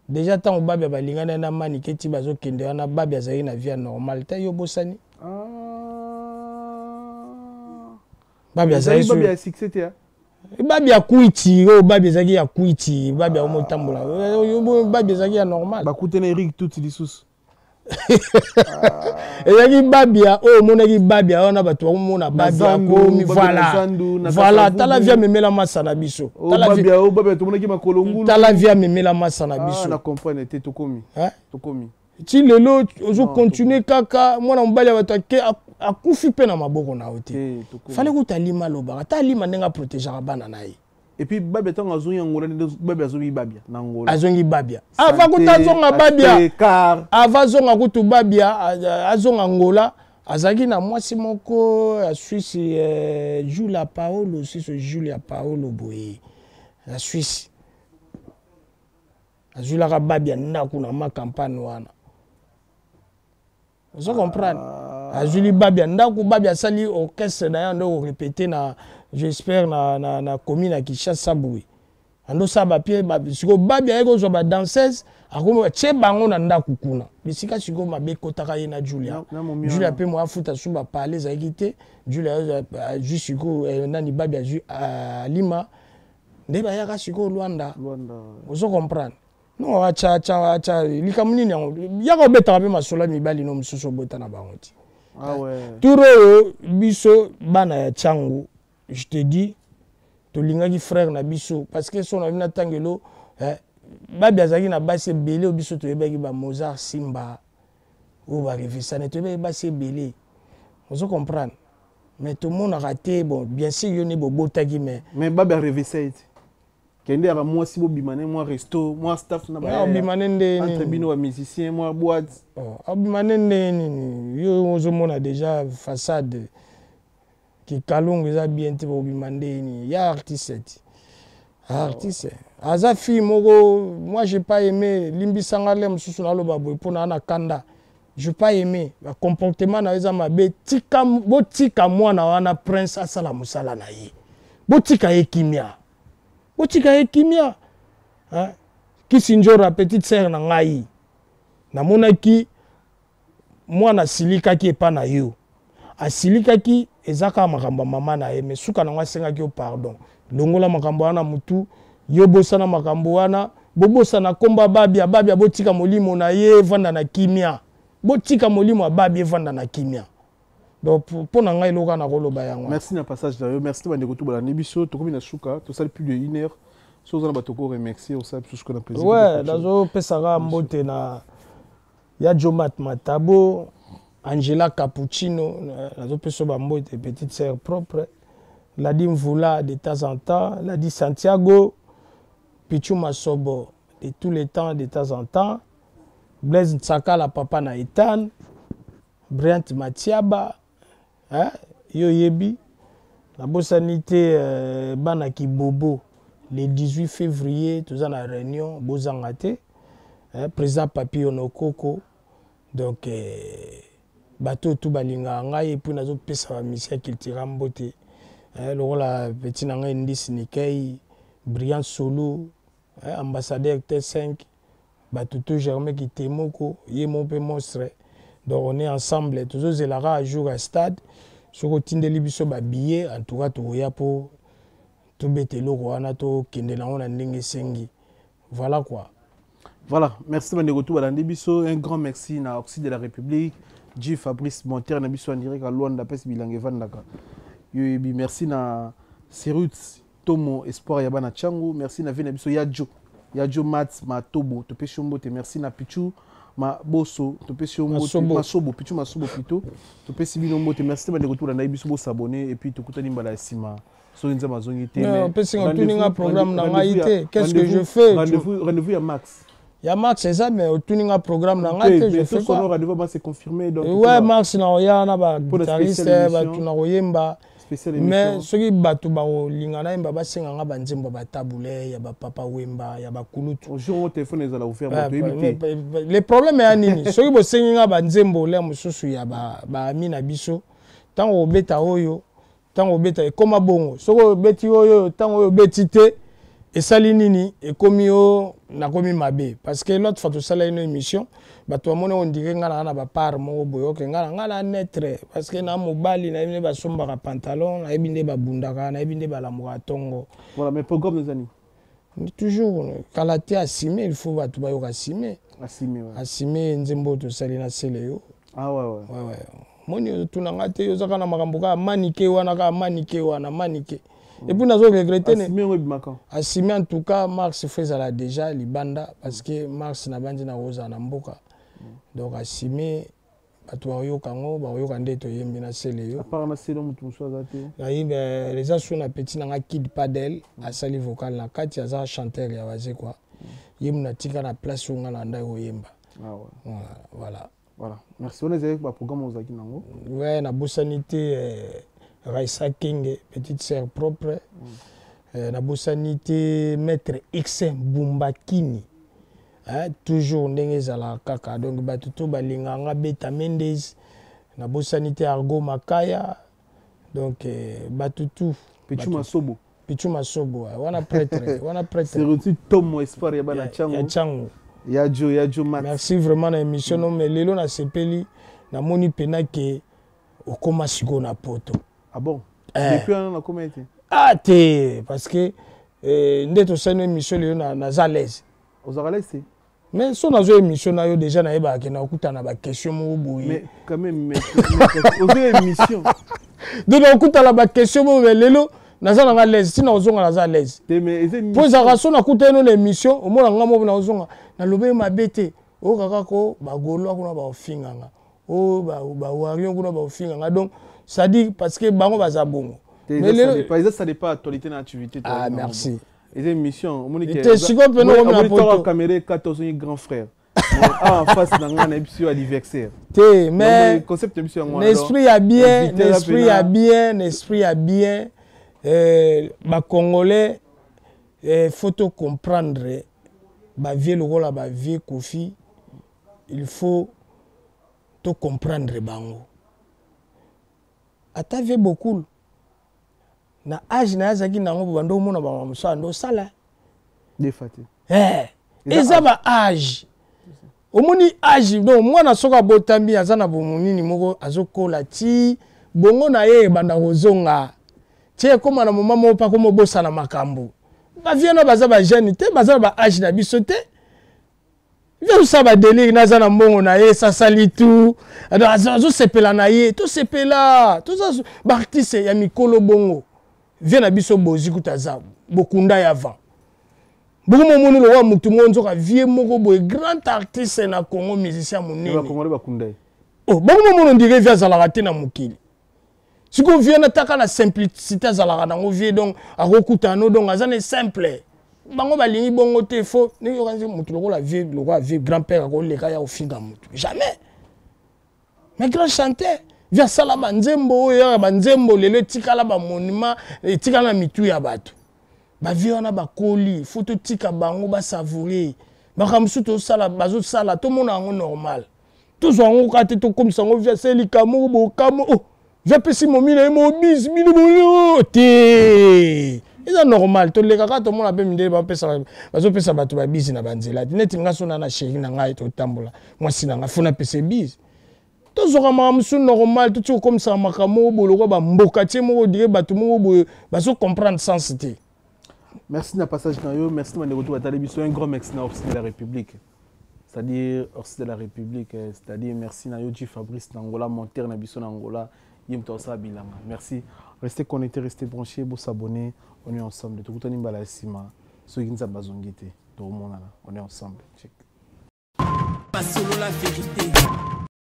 déjà ntango Babi balingani ye na Manike ti bazokende wana, Babi azalaki na vie ya normal te, yo bosani. Ah. Babi azalaki Babi ya succès te. Babi ya kwiti oyo, Babi ezalaki ya kwiti, Babi akomotambola, Babi ezalaki ya normal. Bakutana Eric Tuti lisusu. Ezalaki Babia oyo omonaki, Babia wana bato bakomona Babia komi. Voilà, voilà, tala via memela masa na biso. Tala via memela masa na biso. Na comprendre te, tokomi, tokomi. Ti lelo ozocontinue kaka mwana mobali ya bato ake akufi mpe na maboko na yo te. Fale kuta alima, alobaka ata alima ndenge aprotegeaka bana na ye. Et puis Babia, ntango azongi Angola, nde Babia azongi, Babia na Angola. Azongi Babia ava kutu azonga Babia, ava azonga kutu Babia azonga Angola, azalaki na mwasi moko ya Swisse, eh, Julia Paolo, Suisse, Julia Paolo boye na Swisse. Azwilaka Babia ndako na ma campagne wana, ozo comprendre? Azwili Babia ndako, Babia asali orchestre na ye, ando korépéter na, j'espère, na commune ya Kinshasa boye, andosala bapie. Sikoyo Babia aye kozwa badanseuse, akomi tie bango na ndako kuna bisika. Sikoyo mabe ekotaka ye na Julia. Julia mpe mo afuta su bapale ezalaki te. Julia azwi sikoyo, eh, nani, Babi azwi alima nde bayaka sikoyo Lwanda, ozo comprendre? Non, acha, acha, acha likambo nini yango yaka obetaka mpe masolo ya mibali no mosusu obota na bango ti. Ah ouais. Tour oyo biso bana ya Ntiango, je te dis, tolingaki frère na biso parce que so na bino atangelo, eh, Babi azalaki na basi ebele oyo biso toyebaki, ba Mozart Simba oyo barevesane, toyebaki basi ebele, ozo comprendre? Mais tomonaka te. Bon, bien sûr yo nde bobotaki, mais Mais Babi arevesa ye te, kende yaka mwasi bobima ne mwa resto, mwa staff na obima ne nde entre bino bamusicien, mwa boîte. Oh, obima ne nde nini? Yo ozomona déjà façade kikalungu eza bien te, bobima nde nini ya artiste ti? Artiste aza fille moko, moi j'ai pas aimé. Limbisanga le mosusu naloba boye mpo naa na kanda. J'ai pas aimé bacomportement na yo, eza mabe. Tika, botika mwana wana Prince asala mosala na ye, botika ye kimia, botika ye kimia. Kisi Njora, petite sœur na ngai, namonaki mwana asilikaki epa na yo, asilikaki, eza kaka makambo ya mama na ye, mais suka nango asengaki yo pardon. Longola makambo wana mutu yo, bosana makambo wana, bobosana nkombo Babia. Babia, botika molimo na ye evanda na kimia, botika molimo ya Babia evanda na kimia. Donc mpo na ngai, eloko na koloba yango. Merci na passage na yo, merci bandeko to balandi biso. Tokomi na suka, tosali plus de une heure. So oza na bato ko remercier, osala biso suka na plaisir. Ouais, nazopesaka mbote na ya Jomat Matabo, Angela Cappuccino, nazopesa bambote, petite sœur propre, Ladi Mvula de temps en temps, Ladi Santiago, Pichu Masobo de tous les temps, de temps en temps, Blaise Ntsakala, papa na Etan, Brent Matiaba, hein, yo yebi, nabosani te bana Kibobo, le 18 février toza na réunion, bozanga te, hein, président Papi Onokoko. Donc bato oyo tu balingaka ngai, et puis nazopesa bamisi ya cultura mbote, lokola petit na ngai Ndisi Nikei, Brillant Solo, ambassadeur T5, bato to Germain Kitemoko, ye mo mpe monstre. Donc on est ensemble, tozozela kaka jour ya stade. Soki otindeli biso babillet, en tout cas tokoya mpo tobeta eloko wana, tokende nango na ndenge esengi. Voilà quoi. Voilà, merci bandeko tu balandi biso. Un grand merci na Oxy de la République, G Fabrice Monter na biso en direct à Luanda, pesi bilanga evandaka. Yo yebi, merci na Serut Tomo Espoir ya bana Changu, merci na vie na biso Yajo. Yajo Mats Matobo, topesi yo mbote, merci na Pichu Maboso, topesi yo mbote, Masobo, Pichu Masobo plutôt. Topesi bino mbote, merci bandeko tu balandi biso, bo s'abonner et puis tokutani mbala ya sima. Soki Nzambe azongi te. Opesi nga, otuni nga programme na ngai te. Qu'est-ce que je fais? Rendez-vous ya Max. Ya Max eza, mais otuni nga programme na ngai te, je fais quoi? Rendez-vous ba c'est confirmé donc. Ouais, Max na oya na ba guitariste, bato na koyemba. Mais soki bato bakolinga nayemba, basenga nga banzembo ya batabule, ya bapapa Wemba, ya bakulutu. Jour téléphone ezala ouvert, bato yebi te. Le problème ya nini? Soki bosengi nga banzembo le mosusu ya baami na biso, ntango obeta oyo, ntango obeta ekóma bongo. Soki obeti oyo, ntango oyo obeti te, esali nini? Ekomi o nakomi mabe, parce que l'autre fois tosala ino émission, bato bamoni on dirait nga na bapart moko boye. Oke, nga na nga na netre, parce que na mobali nayebi nde basombaka pantalon, nayebi nde babundaka, nayebi nde balamukaka ntongo. Voilà, mais programme ezani? Toujours kala te, asime, il faut bato bayoka asime. Asime, ouais. Asime, nzembo oyo tosali na sele yo. Ah ouais. Ouais. Moni otuna nga te, ozaka na makambo kaka manike wana, kaka manike wana, manike. Et puis nazo regretter. Asime yango ebimaka? Asime, en tout cas mars fo ezala déjà libanda, parce que mars nabandi na kozala na mboka. Donc asime, bato bakoyoka yango, bakoyoka nde toyembi na sele yo. À part na sele, moto mosusu aza te? Nayebi eza su na petit na nga Kid Padel, asali vocal na kati, aza chanteur ya baze quoi. Ye mu natika na place oyo nga na ndaki koyemba. Ah ouais. Voilà. Voilà, merci. Wana ezalaki baprogramme ozalaki nango. Ouais, nabosani te Raissa Kenge, petite sœur propre. Nabosani te maître X Bumbakini, hein, toujours ndenge ezalaka kaka. Donc bato to balingaka nga, Beta Mendes, nabosani te Argo Makaya. Donc bato tout. Pichu Masobo. Pichu Masobo wana prêtre, wana prêtre. Seruti Tomo Espoir ya bana Chango. Ya Chango. Ya Jo, ya Jo Max. Merci vraiment na émission. No, mais lelo nasepeli, namoni pena ke okóma sikoyo na poto. Ah bon? Eh. Depuis wana nakóma ete? Ah te, parce que nde tosali émission lelo, naza à l'aise. Ozalaka l'aise te? Mais so nazwa émission na yo déjà, nayebaka ke nakutana na baquestion moko boye. Mais quand même, mais ozwa émission. Donc nakutana baquestion moko, mais lelo naza nanga l'aise, ntina ozonga naza à l'aise. Po ezalaka so nakutani no na émission, omona nga moko nazonga, nalobi mabe te, oyoka kaka ko bagaulois kuna baofinganga, oyo bawarrior kuna baofinganga. Donc c'est-à-dire parce que bango baza bongo. Mais lelo ça dépend actualité na activité. Ah, merci. Eza émission, omoni. Te, sikoyo mpena okomi na poto. Caméra ekata, ozongi grand frère. Ah, en face na ngai, na biso yo anniversaire. Te, mais concept na biso yango. Na esprit ya bien, na esprit ya bien, na esprit ya bien, bacongolais. Eh, faut to comprendre ba vieux lokola ba vieux Koffi, il faut to comprendre bango. Ata vieux Bokul na age na ye azalaki nango bobanda omona bama mosusu ando osala defa te eh, eza ba age omoni age donc mwana soki abotami aza na bomonini moko azokola ti bongo na ye ebanda kozonga ti ekóma na moma moko mpe akoma obosana makambo bavie na baza bajeune te baza na baage na biso te vie osala badelire naza na mbongo na ye sasali tout azosepela na ye tosepela toza baartiste ya mikolo bongo vie na biso bozi kuta aza bokunda ya avant boko momoni lokola motu moko nzoka vie moko boye grand artiste na congo musicien monene oh, boko momoni ondire vie azalaka te na mokili sikoyo vie wana taka na simplicité azalaka nango vie donc akokutana no donc aza ne simple bango balingi bongo te fo ndenge yokanisi motu lokola vie lokola vie grand père akoleka ya kofinga motu jamais. Mais grand chanteur vie asala banzembo oyo yaka banzembo lelo etikala bamonument etikala na mitu ya bato. Bavie wana bakoli fo totika bango basavoure makambo mosusu tosala bazosala tomona yango normal tozwa yango kaka te tokomisa yango vie asali likambo bokamo oh, vie apesi momi na ye mobisi bino boyo te eza normal toleka kaka tomona mpe mindele bazopesa bato babisi na banzela te neti nga sona na sheri na ngai totambola mwasi na ngai fo napesa bise tozwaka makambo mosusu normal toti kokomisaka makambo moko boye lokola bamboka tie moko dire bato moko boye bazo comprendre sens te. Merci na passage na yo, merci na bandeko to batali biso, un grand merci na Orsi de la République. C'est-à-dire Orsi de la République, eh, c'est-à-dire merci na yo G Fabrice na Angola, monteur na biso na Angola, ye moto asala bilanga. Merci. Restez connectés, restez branchés, vous s'abonner, on est ensemble. Tokutani mbala ya sima soki Nzambe azongi te, tokomonana, on est ensemble. Check. Masolo la vérité.